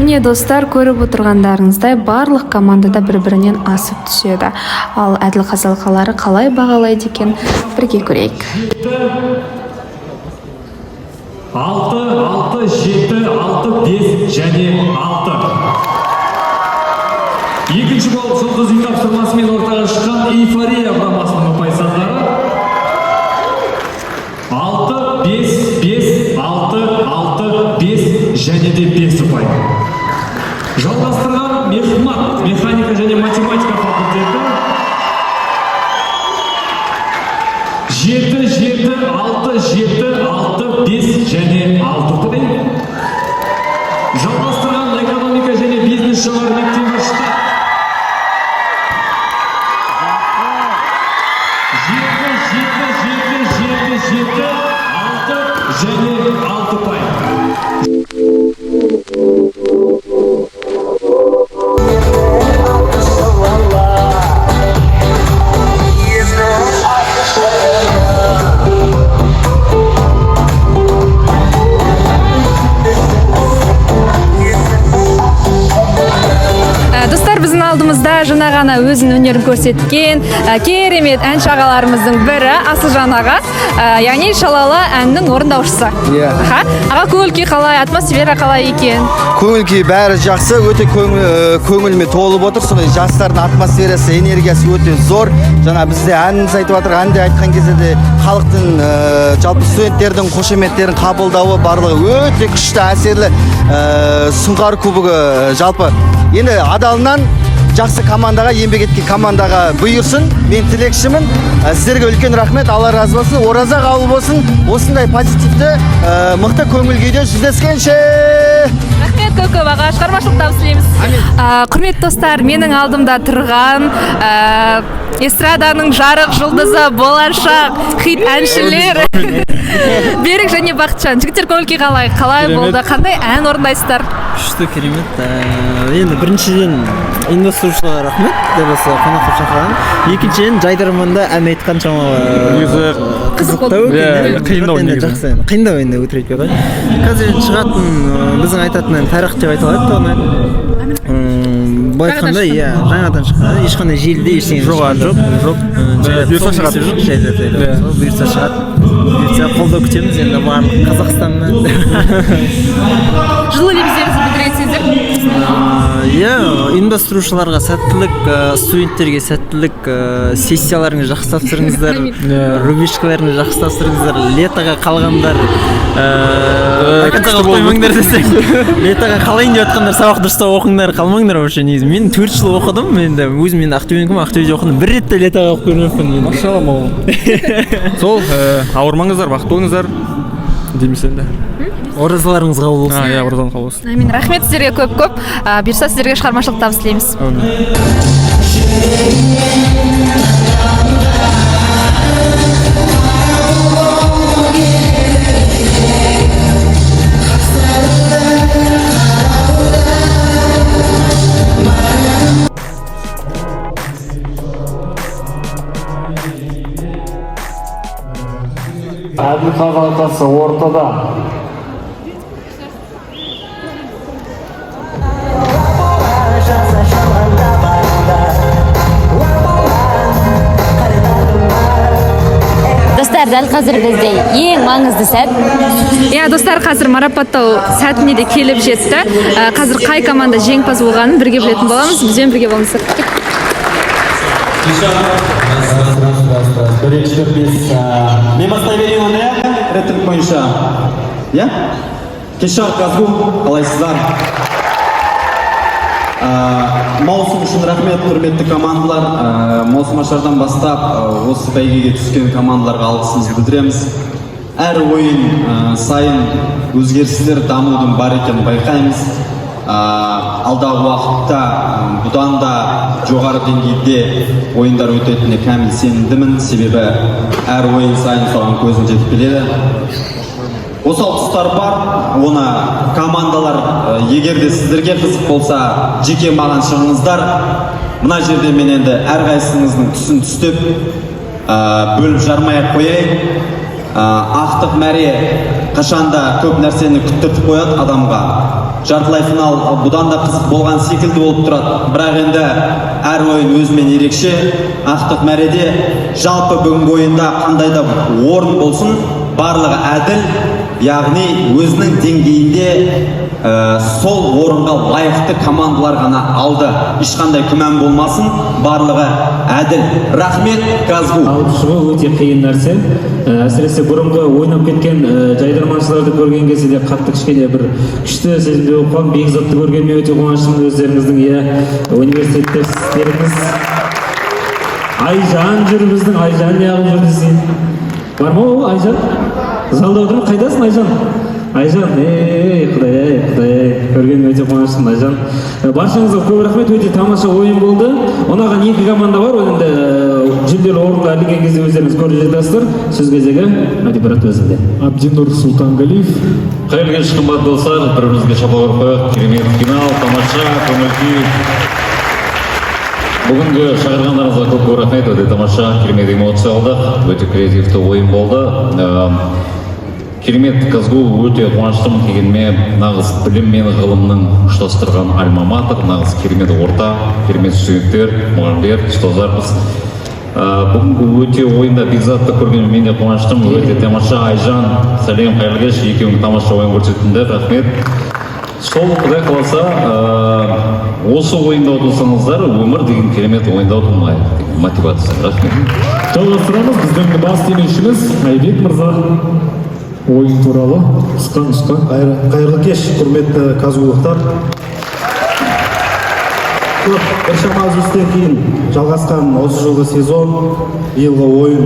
Міне, достар, көріп отырғандарыңыздай, барлық командада бір-бірінен асып түседі. Ал әділ қазалқалары қалай бағалайды екен, бірге көрейік. 6, 6, 7, 6, 5 және 6. Екінші болып Жұлдыз үй тапсырмасымен ортаға шыққан Эйфория құрамасының ұпай сандары 6, 5, 5, 6, 6, 5 және де 5 ұпай. Жалғастырған Мехмат, механика және математика факультеті 7, 7, 6, 7, 6, 5 және 6 ұпай. Жалғастырған экономика және бизнес жоғары мектебі штат 7, 7, 7, 7, 7, 6 және 6 ұпай. Достар, біздің алдымызда жаңа ғана өзінің өнерін көрсеткен керемет әнші ағаларымыздың бірі Асылжан аға, яғни Шалала әнінің орындаушысы. Иә. Аха. Аға, көңіл күй қалай, атмосфера қалай екен? Көңіл күй бәрі жақсы, өте көңіліме толып отыр. Сондай жастардың атмосферасы, энергиясы өте зор. Жаңа бізде әніміз айтып жатыр, әнді айтқан кезде де халықтың, жалпы студенттердің қошеметтерін қабылдауы барлығы өте күшті, әсерлі. Сұңқар кубогы жалпы енді адалынан жақсы командаға, еңбек еткен командаға бұйырсын. Мен тілекшімін. Сіздерге үлкен рахмет, Алла разы болсын, ораза қабыл болсын. Осындай позитивті, мықты көңіл күйде жүздескенше. Рахмет көп көп, аға, шығармашылық табыс тілейміз. Құрметті достар, менің алдымда тұрған эстраданың жарық жұлдызы, болашақ хит әншілер Берік және Бақытжан. Жігіттер, көңіл күй қалай? Қалай Керемет. болды? Қандай ән орындайсыздар? Күшті, керемет. Енді біріншіден, ұйымдастырушыларға рахмет дәл осы қонақ қылып шақырған. Екіншіден, жайдарманда ән айтқан шамалы Негізі қызықтау екен, Иә, иә. қиындау Енді негізі. Жақсы, енді қиындау, енді өтірік айтпай ақ қояйын. Қазір енді шығатын біздің айтатын ән «Тарақ» деп айтылады оны. Былай айтқанда, иә, жаңадан шыққан, ешқандай желіде ештеңе Жоқ, әлі жоқ. Жоқ. Жайлап Бұйырса соңғы шығады. жоқ, жайлап, жайлап. Иә. Сол бұйырса шығады. Бұйырса, қолдау күтеміз енді барлық Қазақстаннан. Жылы лебіздеріңізді білдіре кетсеңіздер. Иә, ұйымдастырушыларға сәттілік, студенттерге сәттілік, сессияларыңызды жақсы тапсырыңыздар, рубежкаларыңызды жақсы тапсырыңыздар, летоға қалғандар до конца Күшті болып қоймаңдар десең, летоға қалайын деп жатқандар, сабақ дұрыстап оқыңдар, қалмаңдар. Вообще негізі мен 4 жыл оқыдым, енді өзім мен Ақтөбенікімін, Ақтөбеде оқыдым, бір рет те летоға қалып көрмеппін енді. Машалла, мол. Сол, ауырмаңыздар, бақытты болыңыздар дейміз енді. Оразаларыңыз қабыл болсын. Иә, оразаңыз қабыл болсын. Әмин, рахмет сіздерге көп көп. Бұйырса, сіздерге шығармашылық табыс тілейміз. Әумин. Әділқазы алқасы ортада. Достар, Дәл қазір бізде ең маңызды сәт. Иә, достар, қазір марапаттау сәтіне де келіп жетті. Қазір қай команда жеңімпаз болғанын бірге білетін боламыз. Бізбен бірге болыңыздар. Раз, раз, раз, раз, раз. Бір, екі, үш, төрт, бес. Мен бастай берейін онда, иә? Реттілік бойынша. Иә? Кеш жарық, КазГУ, қалайсыздар? Маусым үшін рахмет, құрметті командалар. Маусым ашардан бастап осы бәйгеге түскен командаларға алғысымызды білдіреміз. Әр ойын сайын өзгерістер, дамудың бар екенін байқаймыз. Алдағы уақытта бұдан да жоғары деңгейде ойындар өтетініне кәміл сенімдімін, себебі әр ойын сайын соған көзім жетіп келеді. Осал тұстар бар, оны командалар, егер де сіздерге қызық болса, жеке маған шығыңыздар. Мына жерде мен енді әрқайсыңыздың түсін түстеп, бөліп жармай ақ қояйын. Ақтық мәре қашанда көп нәрсені күттіртіп қояды адамға. Жартылай финал бұдан да қызық болған секілді болып тұрады, бірақ енді әр ойын өзімен ерекше. Ақтық мәреде жалпы бүгінгі ойында қандай да орын болсын, барлығы әділ, яғни өзінің деңгейінде сол орынға лайықты командалар ғана алды. Ешқандай күмән болмасын, барлығы әділ. Рахмет, КазГУ! Алып шығу өте қиын нәрсе. Әсіресе бұрынғы ойнап кеткен жайдарманшыларды көрген кезде де қатты кішкене бір күшті сезімде болып қалдым. Бекзатты көргеніме өте қуаныштымын, өздеріңіздің, иә, университеттеріңіз. Айжан жүр, біздің Айжан неғып жүр десең, бар ма ол Айжан? Залда отыр ма? Қайдасың, Айжан? Айжан, ей, құдай ай, құдай ай, көргеніме өте қуаныштымын, Айжан. Баршаңызға көп рахмет, өте тамаша ойын болды. Ұнаған екі команда бар, ол енді жүлделі орынға ілінген кезде өздеріңіз көріп жатасыздар. Сөз кезегі Мәдибрат өзінде. Абдинур Сұлтанғалиев. Қайырлы кеш, қымбатты достар! Бір бірімізге шапалақ ұрып қояйық. Керемет финал, тамаша көңіл күй. Бүгінгі шақырғандарыңызға көп көп рахмет. Өте тамаша, керемет эмоция алдық, өте креативті ойын болды. Керемет, КазГУ, өте қуаныштымын келгеніме. Нағыз білім мен ғылымның ұштастырған альма матер, нағыз керемет орта, керемет студенттер, мұғалімдер, ұстаздармыз. Бүгінгі өте ойында Бекзатты көргеніме мен де қуаныштымын, өте тамаша. Айжан, сәлем, қайырлы кеш! Екеуің тамаша ойын көрсеттіңдер, рахмет. Сол, құдай қаласа, осы ойында ұтылсаңыздар, өмір деген керемет, ойында ұтылмайды деген мотивация. Рахмет. Жалғастырамыз. Біздің бас демеушіміз Айбек мырза, ойын туралы қысқа нұсқа. Қайырлы кеш, құрметті казгулықтар! Көп біршама үзілістен кейін жалғасқан осы жылғы сезон, биылғы ойын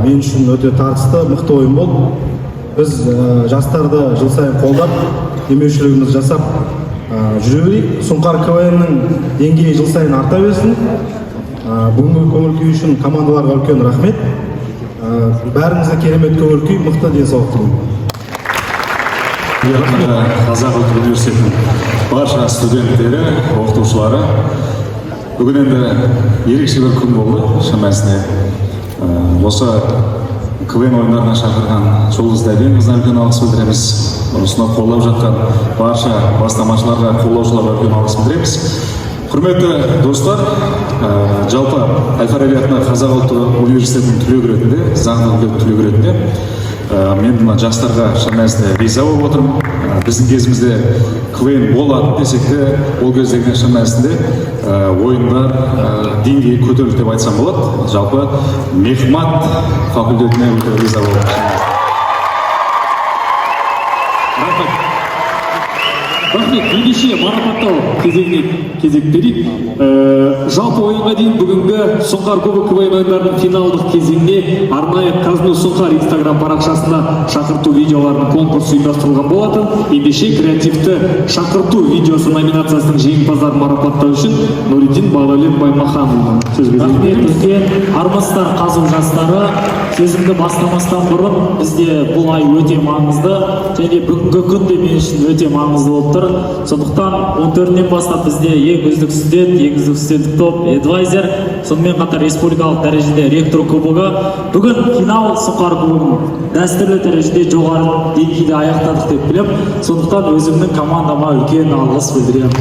мен үшін өте тартысты, мықты ойын болды. Біз жастарды жыл сайын қолдап, демеушілігімізді жасап жүре берейік. Сұңқар КВН-нің деңгейі жыл сайын арта берсін. Бүгінгі көңіл күй үшін командаларға үлкен рахмет. Бәріңізге керемет көңіл күй, мықты денсаулық тілеймін. Қазақ ұлттық университетінің барша студенттері, оқытушылары, бүгін енді ерекше бір күн болды шын мәнісінде. Осы КВН ойындарына шақырған Жұлдыз Дәбенқызына үлкен алғыс білдіреміз. Осыны қолдап жатқан барша бастамашыларға, қолдаушыларға үлкен алғыс білдіреміз. Құрметті достар, жалпы әл Фараби атындағы Қазақ ұлттық университетінің түлегі ретінде, заңды факультетінің түлегі ретінде, мен мына жастарға шын мәнісінде риза болып отырмын. Біздің кезімізде КВН болатын десек те, ол кездегі шын мәнісінде ойындар деңгейі көтерілді деп айтсам болады. Жалпы мехмат факультетіне өте риза болып. Рахмет, рахмет! Ендеше марапаттау кезегіне кезек берейік. Жалпы ойынға дейін бүгінгі Сұңқар кубок КВН ойындарының финалдық кезеңіне арнайы КазНУ Сұңқар инстаграм парақшасында шақырту видеоларының конкурсы ұйымдастырылған болатын. Ендеше креативті шақырту видеосы номинациясының жеңімпаздарын марапаттау үшін Нұриддин Бағдәулет Баймаханұлына сөз кезегі. Рахмет үлкен! Армысыздар, ҚазҰУ жастары! Сөзімді бастамастан бұрын, бізде бұл ай өте маңызды және бүгінгі күн де мен үшін өте маңызды болып тұр. Сондықтан 14-інен бастап бізде ең үздік студент, ең үздік студенттік топ, эдвайзер, сонымен қатар республикалық дәрежеде ректор кубогы. Бүгін финал Сұңқар кубогын дәстүрлі дәрежеде жоғары деңгейде аяқтадық деп білемін. Сондықтан өзімнің командама үлкен алғыс білдіремін.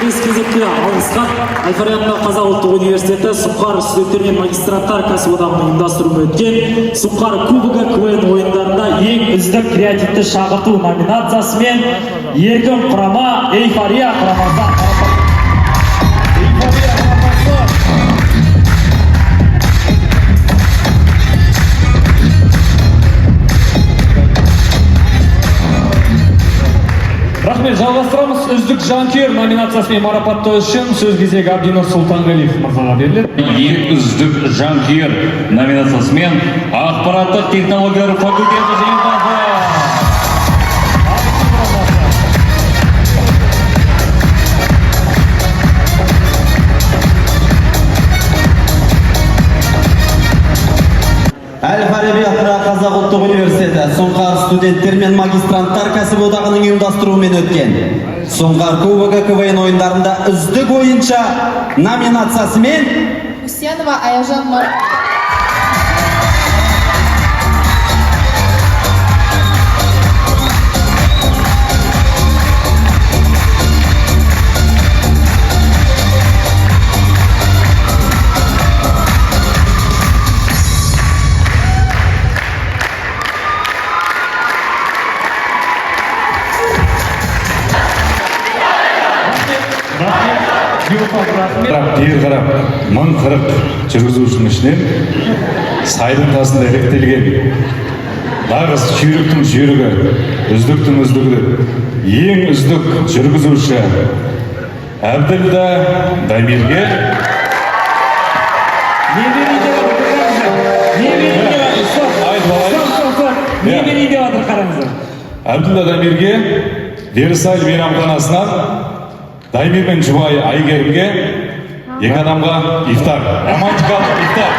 Келесі кезекте алғыс хат Әл-Фараби атындағы Қазақ ұлттық университеті Сұңқар студенттер мен магистранттар кәсіподағының ұйымдастыруымен өткен Сұңқар кубогы КВН ойындарында ең үздік креативті шақырту номинациясымен еркін құрама Эйфория құрамасы. Эйфория құрамасы. Рахмет, жалғастырамыз. Үздік жанкүйер номинациясымен марапаттау үшін сөз кезегі Абдинұр Сұлтанғалиев мырзаға беріледі. Ең үздік жанкүйер номинациясымен ақпараттық технологиялар факультеті жеңімпазы. Әл-Фараби атындағы Қазақ ұлттық университеті Сұңқар студенттер мен магистранттар кәсіподағының ұйымдастыруымен өткен Сұңқар кубогы КВН ойындарында үздік ойыншы номинациясымен Усенова Аяжан. Бері қарап 1040 жүргізушінің ішінен сайдың тасында іріктелген нағыз жүйріктің жүйрігі, үздіктің үздігі деп ең үздік жүргізуші Әбділда Дамирге. Не берейін деп жатыр, не берейін деп жатыр, стоп, стоп, стоп, не берейін деп жатыр, қараңыздар. Әбділда Дамирге Версаль мейрамханасынан Дамир мен жұбайы Әйгерімге, екі адамға ифтар, романтикалық ифтар.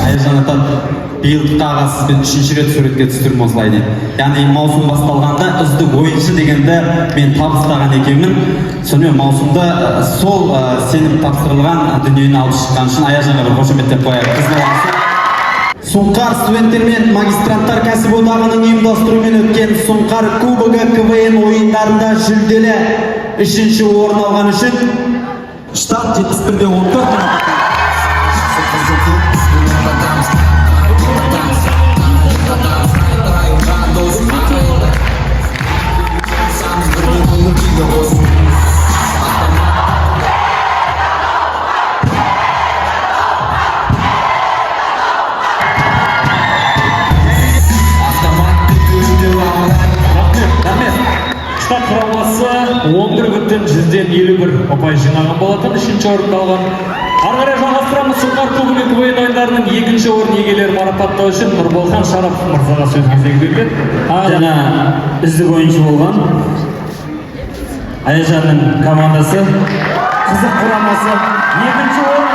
Аяжан атам биыл аға сізбен үшінші рет суретке түстірдім осылай дейді. Яғни маусым басталғанда үздік ойыншы дегенді мен табыстаған екенмін. Сонымен маусымда сол сеніп тапсырылған дүниені алып шыққан үшін Аяжанға бір қошеметтеп қояйық. Қыз баласы. Сұңқар студенттер мен магистранттар кәсіподағының ұйымдастыруымен өткен Сұңқар кубогы КВН ойындарында жүлделі үшінші орын алған үшін штат 71-де 14. Штат құрамасы 11,51 ұпай жинаған болатын, үшінші орынды алған. Ары қарай жалғастырамыз. Сұңқар кубогы КВН ойындарының екінші орын иегерлері марапаттау үшін Нұрболхан Шарапов мырзаға сөз кезегі беріледі. Жаңа үздік ойыншы болған Аяжанның командасы Қызық құрамасы екінші орын.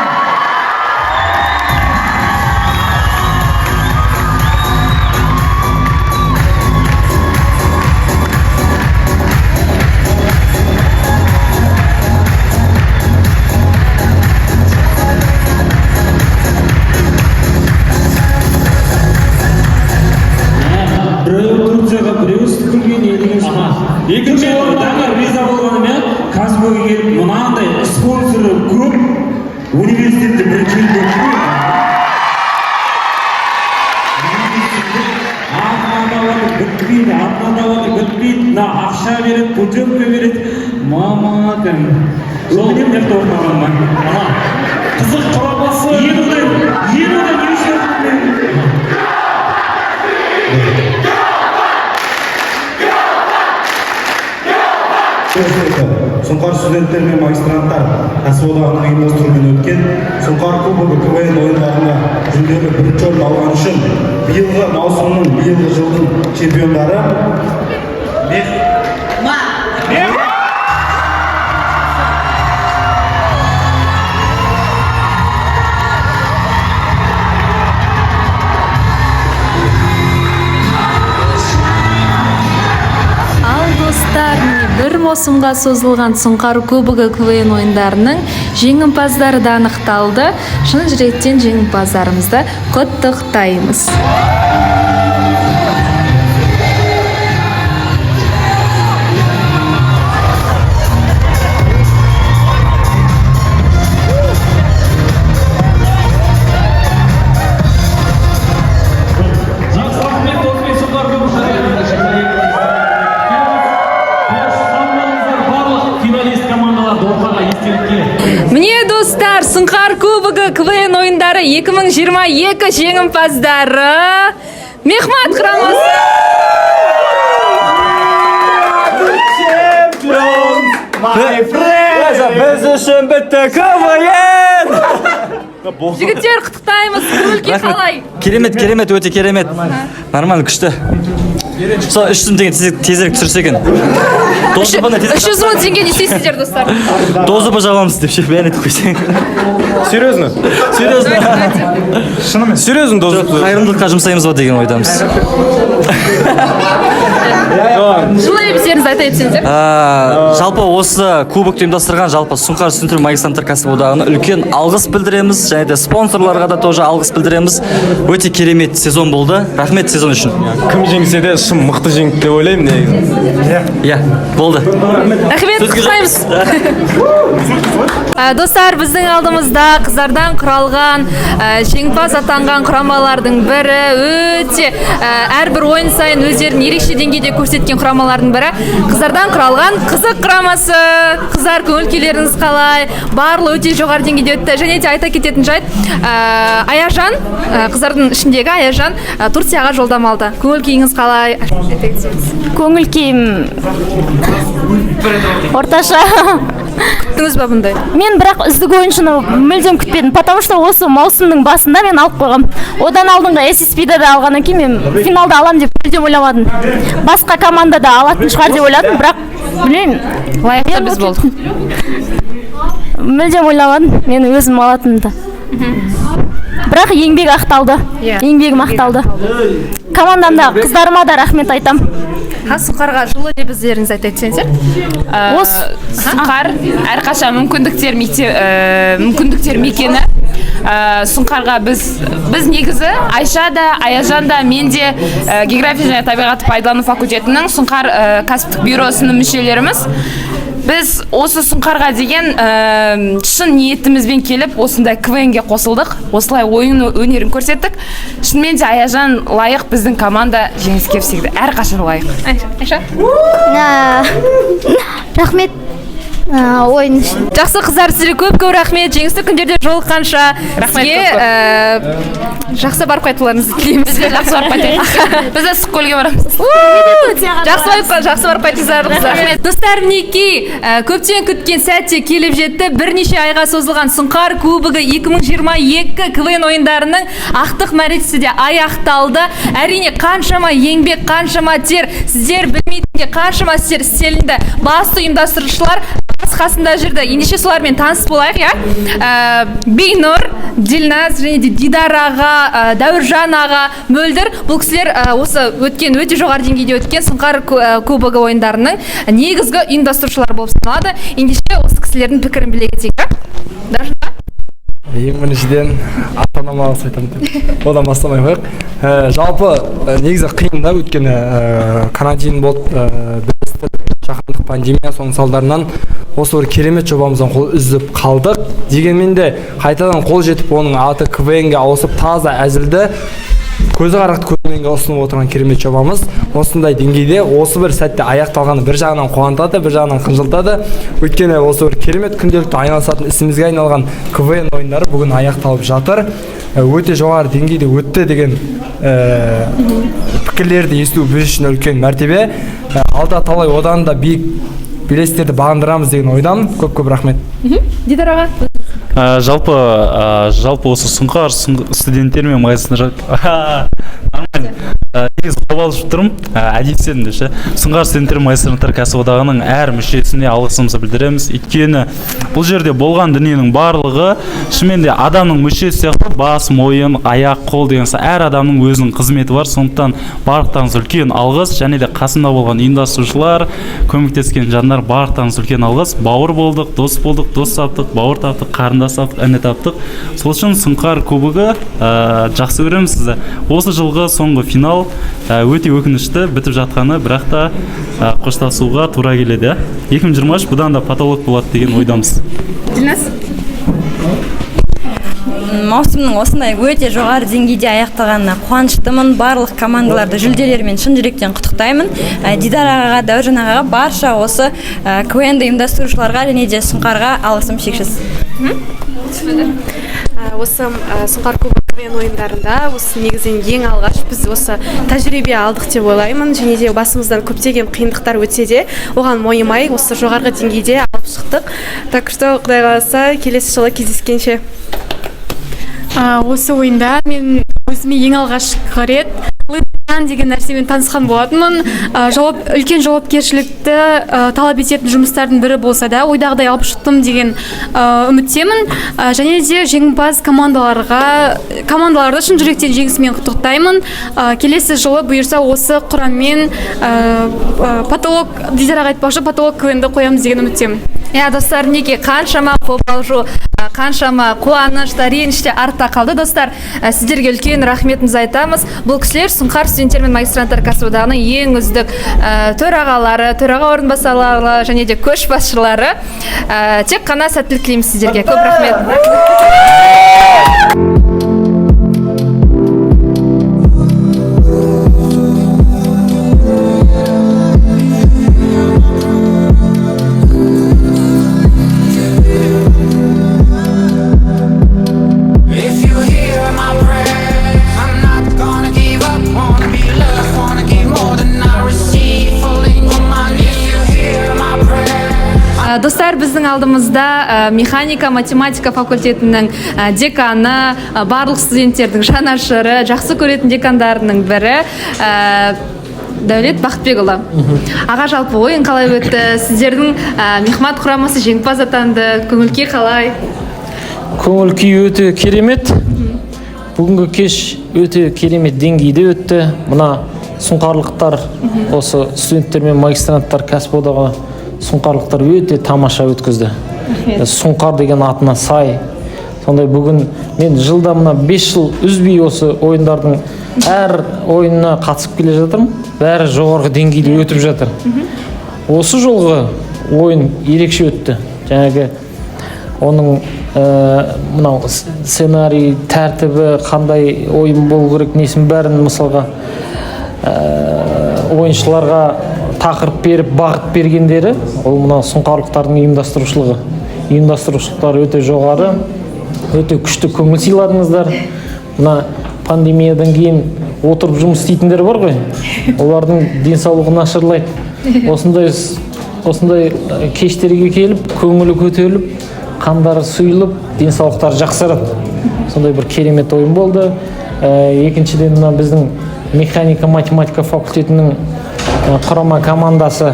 Екінші орын. Риза болғаным, иә, КазГУ-ге келіп мынандай спонсоры көп университетте бірінші рет көрдім. Бітпейді, атын бітпейді, мына ақша береді, путевка береді. Мама, кәдімгі. Өкінемін мына жақта орын алғаныма. Қызық құрамасы. Елудан не үшін? Сұңқар студенттер мен магистранттар кәсіподағының ұйымдастыруымен өткен Сұңқар кубогы КВН ойындарында жүлделі бірінші орын алған үшін биылғы маусымның, биылғы жылдың чемпиондары Ал достар, міне бір Маусымға созылған Сұңқар кубогы КВН ойындарының жеңімпаздары да анықталды. Шын жүректен жеңімпаздарымызды құттықтаймыз. Жақсы, рахмет. Осымен Сұңқар кубогы барлық финалист командаларды ортаға естелікке. Міне, достар, Сұңқар кубогы КВН ойындары 2022 жеңімпаздары Мехмат құрамасы. Біз үшін бітті КВН! Жігіттер, құттықтаймыз. Көңіл күй қалай? Керемет, керемет, өте керемет. Нормально, күшті. Сол 300 мың теңге тезірек түсірсе екен. Доступына тезірек. 300 мың теңге не істейсіздер, достар? Доступы жабамыз деп ше, бәрін айтып қойсаң. Серьезно? Серьезно. Шынымен, серьезно доступ. Қайырымдылыққа жұмсаймыз ба деген ойдамыз. Жылы лебіздеріңізді айта кетсеңіздер. Жалпы осы кубокты ұйымдастырған жалпы Сұңқар студенттер магистранттар кәсіподағына үлкен алғыс білдіреміз және де спонсорларға да тоже алғыс білдіреміз. Өте керемет сезон болды. Рахмет сезон үшін. Кім жеңсе де, шын мықты жеңді деп ойлаймын негізі. Иә, болды. Рахмет, құттықтаймыз. Достар, біздің алдымызда қыздардан құралған, жеңімпаз атанған құрамалардың бірі, өте әрбір ойын сайын өздерін ерекше деңгейде көрсеткен құрамалардың бірі, қыздардан құралған Қызық құрамасы. Қыздар, көңіл күйлеріңіз қалай? Барлығы өте жоғары деңгейде өтті. Және де айта кететін жайт, Аяжан, қыздардың ішіндегі Аяжан Турцияға жолдама алды. Көңіл күйіңіз қалай? Айта кетсеңіз. Көңіл күйім орташа. Күттіңіз ба бұндай? Мен бірақ үздік ойыншыны мүлдем күтпедім, потому что осы маусымның басында мен алып қойғам. Одан алдыңғы SSP-да да алғаннан кейін мен финалда алам деп мүлдем ойламадым. Басқа командада алатын шығар деп ойладым, бірақ білмеймін. Лайықты біз болдық. Мүлдем ойламадым, мен өзім алатынымды. Бірақ еңбек ақталды. Еңбегім ақталды. Командамда қыздарыма да рахмет айтам. Сұңқарға жылы лебіздеріңізді айта кетсеңіздер. Сұңқар әрқашан мүмкіндіктер мүмкіндіктер мекені. Сұңқарға біз негізі Айша да, Аяжан да, мен де география және табиғатты пайдалану факультетінің Сұңқар кәсіптік бюросының мүшелеріміз. Біз осы Сұңқарға деген шын ниетімізбен келіп, осындай КВН-ге қосылдық, осылай ойын өнерін көрсеттік. Шынымен де Аяжан лайық, біздің команда жеңіске всегда әрқашан лайық. Айша? Рахмет ойын үшін. Жақсы, қыздар, сіздерге көп-көп рахмет. Жеңісті күндерде жолыққанша. Рахмет. Сізге жақсы барып қайтуларыңызды тілейміз. Біз де жақсы барып қайтайық. Біз де Ыстықкөлге барамыз. Жақсы барып қайтыңыздар, қыздар. Достар, мінекей, көптен күткен сәт те келіп жетті. Бірнеше айға созылған Сұңқар кубогы 2022 КВН ойындарының ақтық мәресі де аяқталды. Әрине, қаншама еңбек, қаншама тер, сіздер білмейтіндей қаншама істер істелінді. Басты ұйымдастырушылар қасында жүрді. Ендеше солармен таныс болайық, иә? Бейнұр, Дилназ және де Дидар аға, Дәуіржан аға, Мөлдір, бұл кісілер осы өткен өте жоғары деңгейде өткен Сұңқар кубогы ойындарының негізгі ұйымдастырушылары болып саналады. Ендеше осы кісілердің пікірін біле кетейік, иә? Дәуіржан аға? Ең біріншіден ата-анама алғыс айтамын деп. Одан бастамай қояйық. Жалпы негізі қиын да, өйткені карантин болды, жаһандық пандемия, соның салдарынан осы бір керемет жобамыздан қол үзіп қалдық. Дегенмен де қайтадан қол жетіп, оның аты КВН-ге ауысып, таза әзілді көзі қарақты көрерменге ұсынып отырған керемет жобамыз осындай деңгейде осы бір сәтте аяқталғаны бір жағынан қуантады, бір жағынан қынжылтады. Өйткені осы бір керемет күнделікті айналысатын ісімізге айналған КВН ойындары бүгін аяқталып жатыр. Өте жоғары деңгейде өтті деген пікірлерді есту біз үшін үлкен мәртебе. Алда талай одан да биік белестерді бағындырамыз деген ойдамын. Көп-көп рахмет. Дидар аға. Жалпы осы Сұңқар студенттер мен магистранттар нормально. Негізі қобалжып тұрмын, әдейі істедім деп ше. Сұңқар студенттер магистранттар кәсіподағының әр мүшесіне алғысымызды білдіреміз. Өйткені бұл жерде болған дүниенің барлығы шынымен де адамның мүшесі сияқты: бас, мойын, аяқ, қол деген сияқты, әр адамның өзінің қызметі бар. Сондықтан барлықтарыңызға үлкен алғыс. Және де қасымда болған ұйымдастырушылар, көмектескен жандар, барлықтарыңызға үлкен алғыс. Бауыр болдық, дос болдық, дос таптық, бауыр таптық, қарындас таптық, іні таптық. Сол үшін Сұңқар кубогы, жақсы көреміз сізді. Осы жылғы соңғы финал, өте өкінішті бітіп жатқаны, бірақ та қоштасуға тура келеді. 2023 бұдан да потолок болады деген ойдамыз. Дильназ. Маусымның осындай өте жоғары деңгейде аяқталғанына қуаныштымын. Барлық командаларды жүлделерімен шын жүректен құттықтаймын. Дидар ағаға, Дәуіржан ағаға, барша осы КВН-ді ұйымдастырушыларға және де Сұңқарға алғысым шексіз. Осы Сұңқар кубок КВН ойындарында осы негізінен ең алғаш біз осы тәжірибе алдық деп ойлаймын. Және де басымыздан көптеген қиындықтар өтсе де, оған мойымай, осы жоғарғы деңгейде алып шықтық. Так что, құдай қаласа, келесі жылы кездескенше. Осы ойында мен өзіме ең алғашқы рет лыйдан деген нәрсемен танысқан болатынмын. Үлкен жауапкершілікті талап ететін жұмыстардың бірі болса да, ойдағыдай алып шықтым деген үміттемін. Және де жеңімпаз командаларды шын жүректен жеңісімен құттықтаймын. Келесі жылы бұйырса, осы құраммен потолок, Дидар аға айтпақшы, потолок КВН-ді қоямыз деген үміттемін. Иә, достар, мінекей, қаншама қобалжу, қаншама қуаныш та, реніш те артта қалды. Достар, сіздерге үлкен рахметімізді айтамыз. Бұл кісілер Сұңқар студенттер мен магистранттар кәсіподағының ең үздік төрағалары, төраға орынбасарлары және де көшбасшылары. Тек қана сәттілік тілейміз сіздерге. Көп рахмет. If you hear my prayer, I'm not gonna give up. Wanna be loved, wanna give more than I receive. Falling on my knees. If you hear my prayer. Достар, біздің алдымызда механика математика факультетінің деканы, барлық студенттердің жанашыры, жақсы көретін декандарының бірі, Дәулет Бақытбекұлы аға. Жалпы ойын қалай өтті? Сіздердің мехмат құрамасы жеңімпаз атанды. Көңіл күй қалай? Көңіл күй өте керемет. Бүгінгі кеш өте керемет деңгейде өтті. Мына сұңқарлықтар, осы студенттер мен магистранттар кәсіподағы, сұңқарлықтар өте тамаша өткізді. Рахмет. Сұңқар деген атына сай сондай. Бүгін мен жылда, мына 5 жыл үзбей осы ойындардың әр ойынына қатысып келе жатырмын. Бәрі жоғарғы деңгейде өтіп жатыр. Осы жолғы ойын ерекше өтті. Жаңағы оның мынау сценарий, тәртібі, қандай ойын болу керек, несін, бәрін, мысалға, ойыншыларға тақырып беріп, бағыт бергендері, ол мына сұңқарлықтардың ұйымдастырушылығы. Ұйымдастырушылықтары өте жоғары, өте күшті көңіл сыйладыңыздар. Мына пандемиядан кейін отырып жұмыс істейтіндер бар ғой, олардың денсаулығы нашарлайды. Осындай кештерге келіп, көңілі көтеріліп, қандары сұйылып, денсаулықтары жақсарады. Сондай бір керемет ойын болды. Екіншіден, мына біздің механика математика факультетінің құрама командасы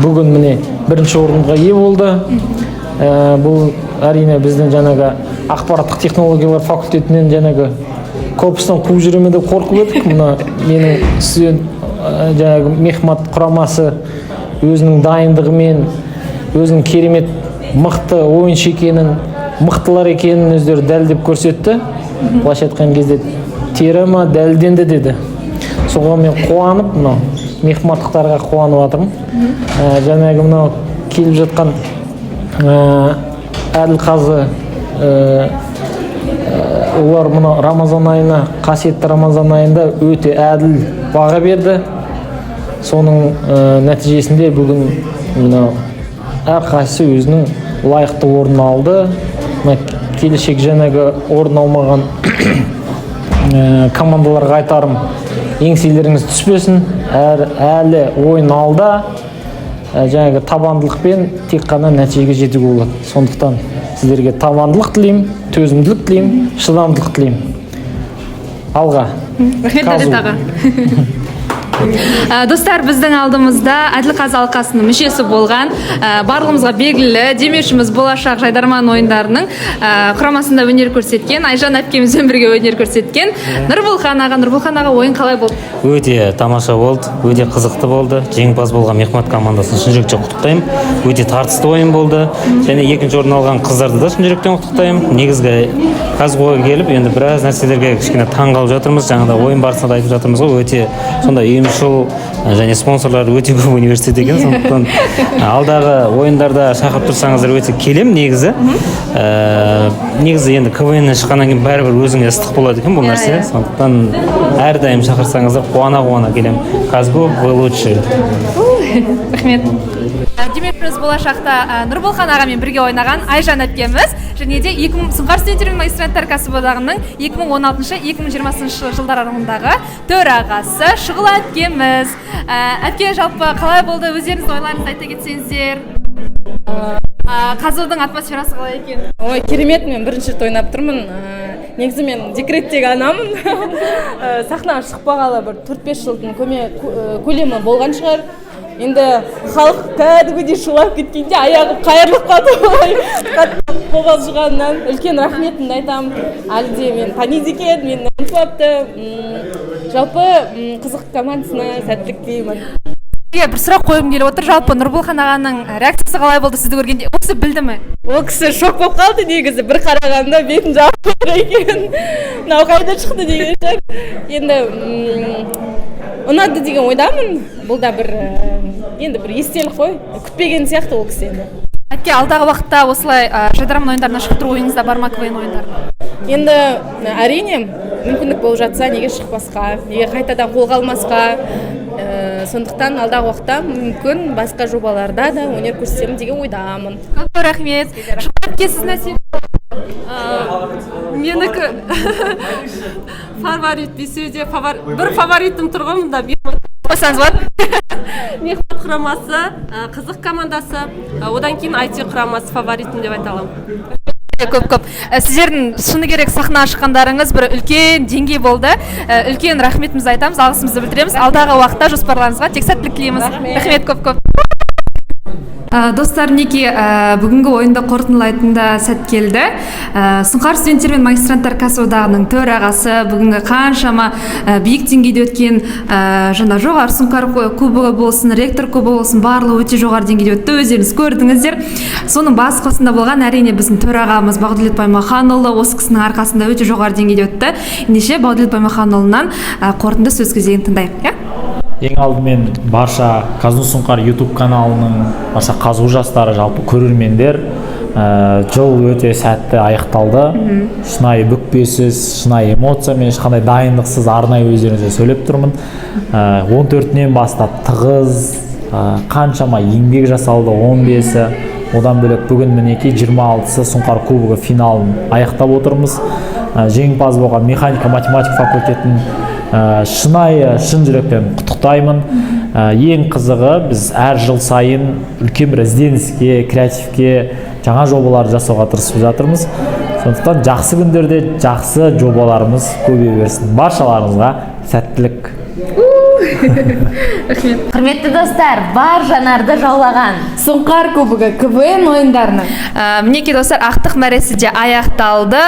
бүгін, міне, бірінші орынға ие болды. Бұл, әрине, біздің жаңағы ақпараттық технологиялар факультетінен, жаңағы корпустан қуып жүре ме деп қорқып едік. Мына менің студент, жаңағы мехмат құрамасы өзінің дайындығымен, өзінің керемет мықты ойыншы екенін, мықтылар екенін өздері дәлелдеп көрсетті. Былайша айтқан кезде, тері ма дәлелденді деді. Соған мен қуанып, мынау мехматтықтарға қуанып жатырмын. Жаңағы мынау келіп жатқан әділқазы, олар мына Рамазан айына, қасиетті Рамазан айында өте әділ баға берді. Соның нәтижесінде бүгін мынау әрқайсысы өзінің лайықты орнын алды. Мына келешек жаңағы орын алмаған командаларға айтарым: еңселеріңіз түспесін, әлі ойын алда. Жаңағы табандылықпен тек қана нәтижеге жетуге болады. Сондықтан сіздерге табандылық тілеймін, төзімділік тілеймін, шыдамдылық тілеймін. Алға. Рахмет, Дәулет аға. Достар, біздің алдымызда Әділқазы алқасының мүшесі болған, барлығымызға белгілі демеушіміз, болашақ жайдарман ойындарының құрамасында өнер көрсеткен Айжан әпкемізбен бірге өнер көрсеткен Нұрболхан аға. Нұрболхан аға, ойын қалай болды? Өте тамаша болды, өте қызықты болды. Жеңімпаз болған Мехмат командасын шын жүректен құттықтаймын. Өте тартысты ойын болды. Және екінші орын алған қыздарды да шын жүректен құттықтаймын. Негізгі КазГУ-ға келіп, енді біраз нәрселерге кішкене таң қалып жатырмыз. Жаңағыда ойын барысында да айтып жатырмыз ғой, өте сондай ұйымшыл және спонсорлар өте көп университет екен. Сондықтан алдағы ойындарда шақырып тұрсаңыздар, өте келем негізі. Негізі енді КВН шыққаннан кейін бәрібір өзіңе ыстық болады екен бұл нәрсе. Сондықтан әрдайым шақырсаңыздар, қуана қуана келемін. КазГУ, вы лучшие! Рахмет. Демеушіміз, болашақта Нұрболхан ағамен бірге ойнаған Айжан әпкеміз және де 2000 Сұңқар студенттер мен магистранттар кәсіподағының 2016-2020 жылдар аралығындағы төрағасы Шұғыла әпкеміз. Әпке, жалпы қалай болды, өздеріңіздің ойларыңызды айта кетсеңіздер. КазГУ-дың атмосферасы қалай екен? Ой, керемет! Мен бірінші рет ойнап тұрмын. Негізі мен декреттегі анамын. Сахнаға шықпағалы бір 4-5 жылдың көлемі болған шығар. Енді халық кәдімгідей шулап кеткенде, аяғым қайырылып қалды ғой, қатты қобалжығаннан. Үлкен рахметімді айтамын. Әлі де мені таниды екен, мені ұмытпапты. Жалпы қызық командасына сәттілік тілеймін. Сізге бір сұрақ қойғым келіп отыр. Жалпы Нұрболхан ағаның реакциясы қалай болды сізді көргенде? Ол кісі білді ме? Ол кісі шок болып қалды негізі. Бір қарағанда бетін жауып отыр екен, мынау қайда шықты деген шығар. Енді ұнады деген ойдамын. Бұл да бір енді бір естелік қой. Күтпеген сияқты ол кісі енді. Әпке, алдағы уақытта осылай жайдарман ойындарына шығып тұру ойыңызда бар ма, КВН ойындарына? Енді әрине, мүмкіндік болып жатса, неге шықпасқа, неге қайтадан қолға алмасқа? Сондықтан алдағы уақытта мүмкін басқа жобаларда да өнер көрсетемін деген ойдамын. Көп көп рахмет. Шұғыла әпке, сіз нәрсе? Менікі фаворит десе де, бір фаворитім тұр ғой мында. Қойсаңыз болады. Мехмат құрамасы, қызық командасы, одан кейін IT құрамасы фаворитім деп айта аламын. Көп көп сіздердің, шыны керек, сахнаға шыққандарыңыз бір үлкен деңгей болды. Үлкен рахметімізді айтамыз, алғысымызды білдіреміз. Алдағы уақытта жоспарларыңызға тек сәттілік тілейміз. Рахмет көп көп. Достар, мінекей, бүгінгі ойынды қорытындылайтын да сәт келді. Сұңқар студенттер мен магистранттар кәсіподағының төрағасы, бүгінгі қаншама биік деңгейде өткен жаңа жоғары Сұңқар кубогы болсын, ректор кубогы болсын, барлығы өте жоғары деңгейде өтті, өздеріңіз көрдіңіздер. Соның бас қосында болған, әрине, біздің төрағамыз Бақдәулет Баймаханұлы. Осы кісінің арқасында өте жоғары деңгейде өтті. Ендеше Бақдәулет Баймаханұлынан қорытынды сөз кезегін тыңдайық, иә. Ең алдымен барша КазНУ Сұңқар YouTube каналының барша ҚазГУ жастары, жалпы көрермендер, жыл өте сәтті аяқталды. Шынайы бүкпесіз, шынайы эмоциямен, ешқандай дайындықсыз арнайы өздеріңізге сөйлеп тұрмын. 14-інен бастап тығыз, қаншама еңбек жасалды, 15-і, одан бөлек бүгін, мінекей, 26-сы Сұңқар кубогы финалын аяқтап отырмыз. Жеңімпаз болған механика математика факультетін шынайы шын жүректен құттықтаймын. Ең қызығы, біз әр жыл сайын үлкен бір ізденіске, креативке, жаңа жобалар жасауға тырысып жатырмыз. Сондықтан жақсы күндерде жақсы жобаларымыз көбейе берсін. Баршаларыңызға сәттілік! Рахмет. Құрметті достар, бар жанарды жаулаған Сұңқар кубогы КВН ойындарының мінекей, достар, ақтық мәресі де аяқталды.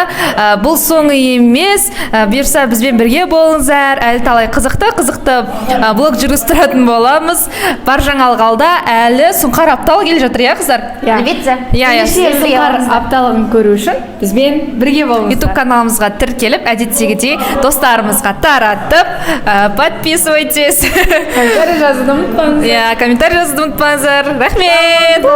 Бұл соңы емес. Бұйырса, бізбен бірге болыңыздар, әлі талай қызықты қызықты блог жүргізіп тұратын боламыз. Бар жаңалық алда, әлі Сұңқар апталық келе жатыр, иә, қыздар? Иә. Әлбетте. Иә. Сұңқар апталығын көру үшін бізбен бірге болыңыздар. Ютуб каналымызға тіркеліп, әдеттегідей достарымызға таратып, подписывайтесь. Комментарий жазуды ұмытпаңыздар. Иә, комментарий жазуды ұмытпаңыздар. Рахмет.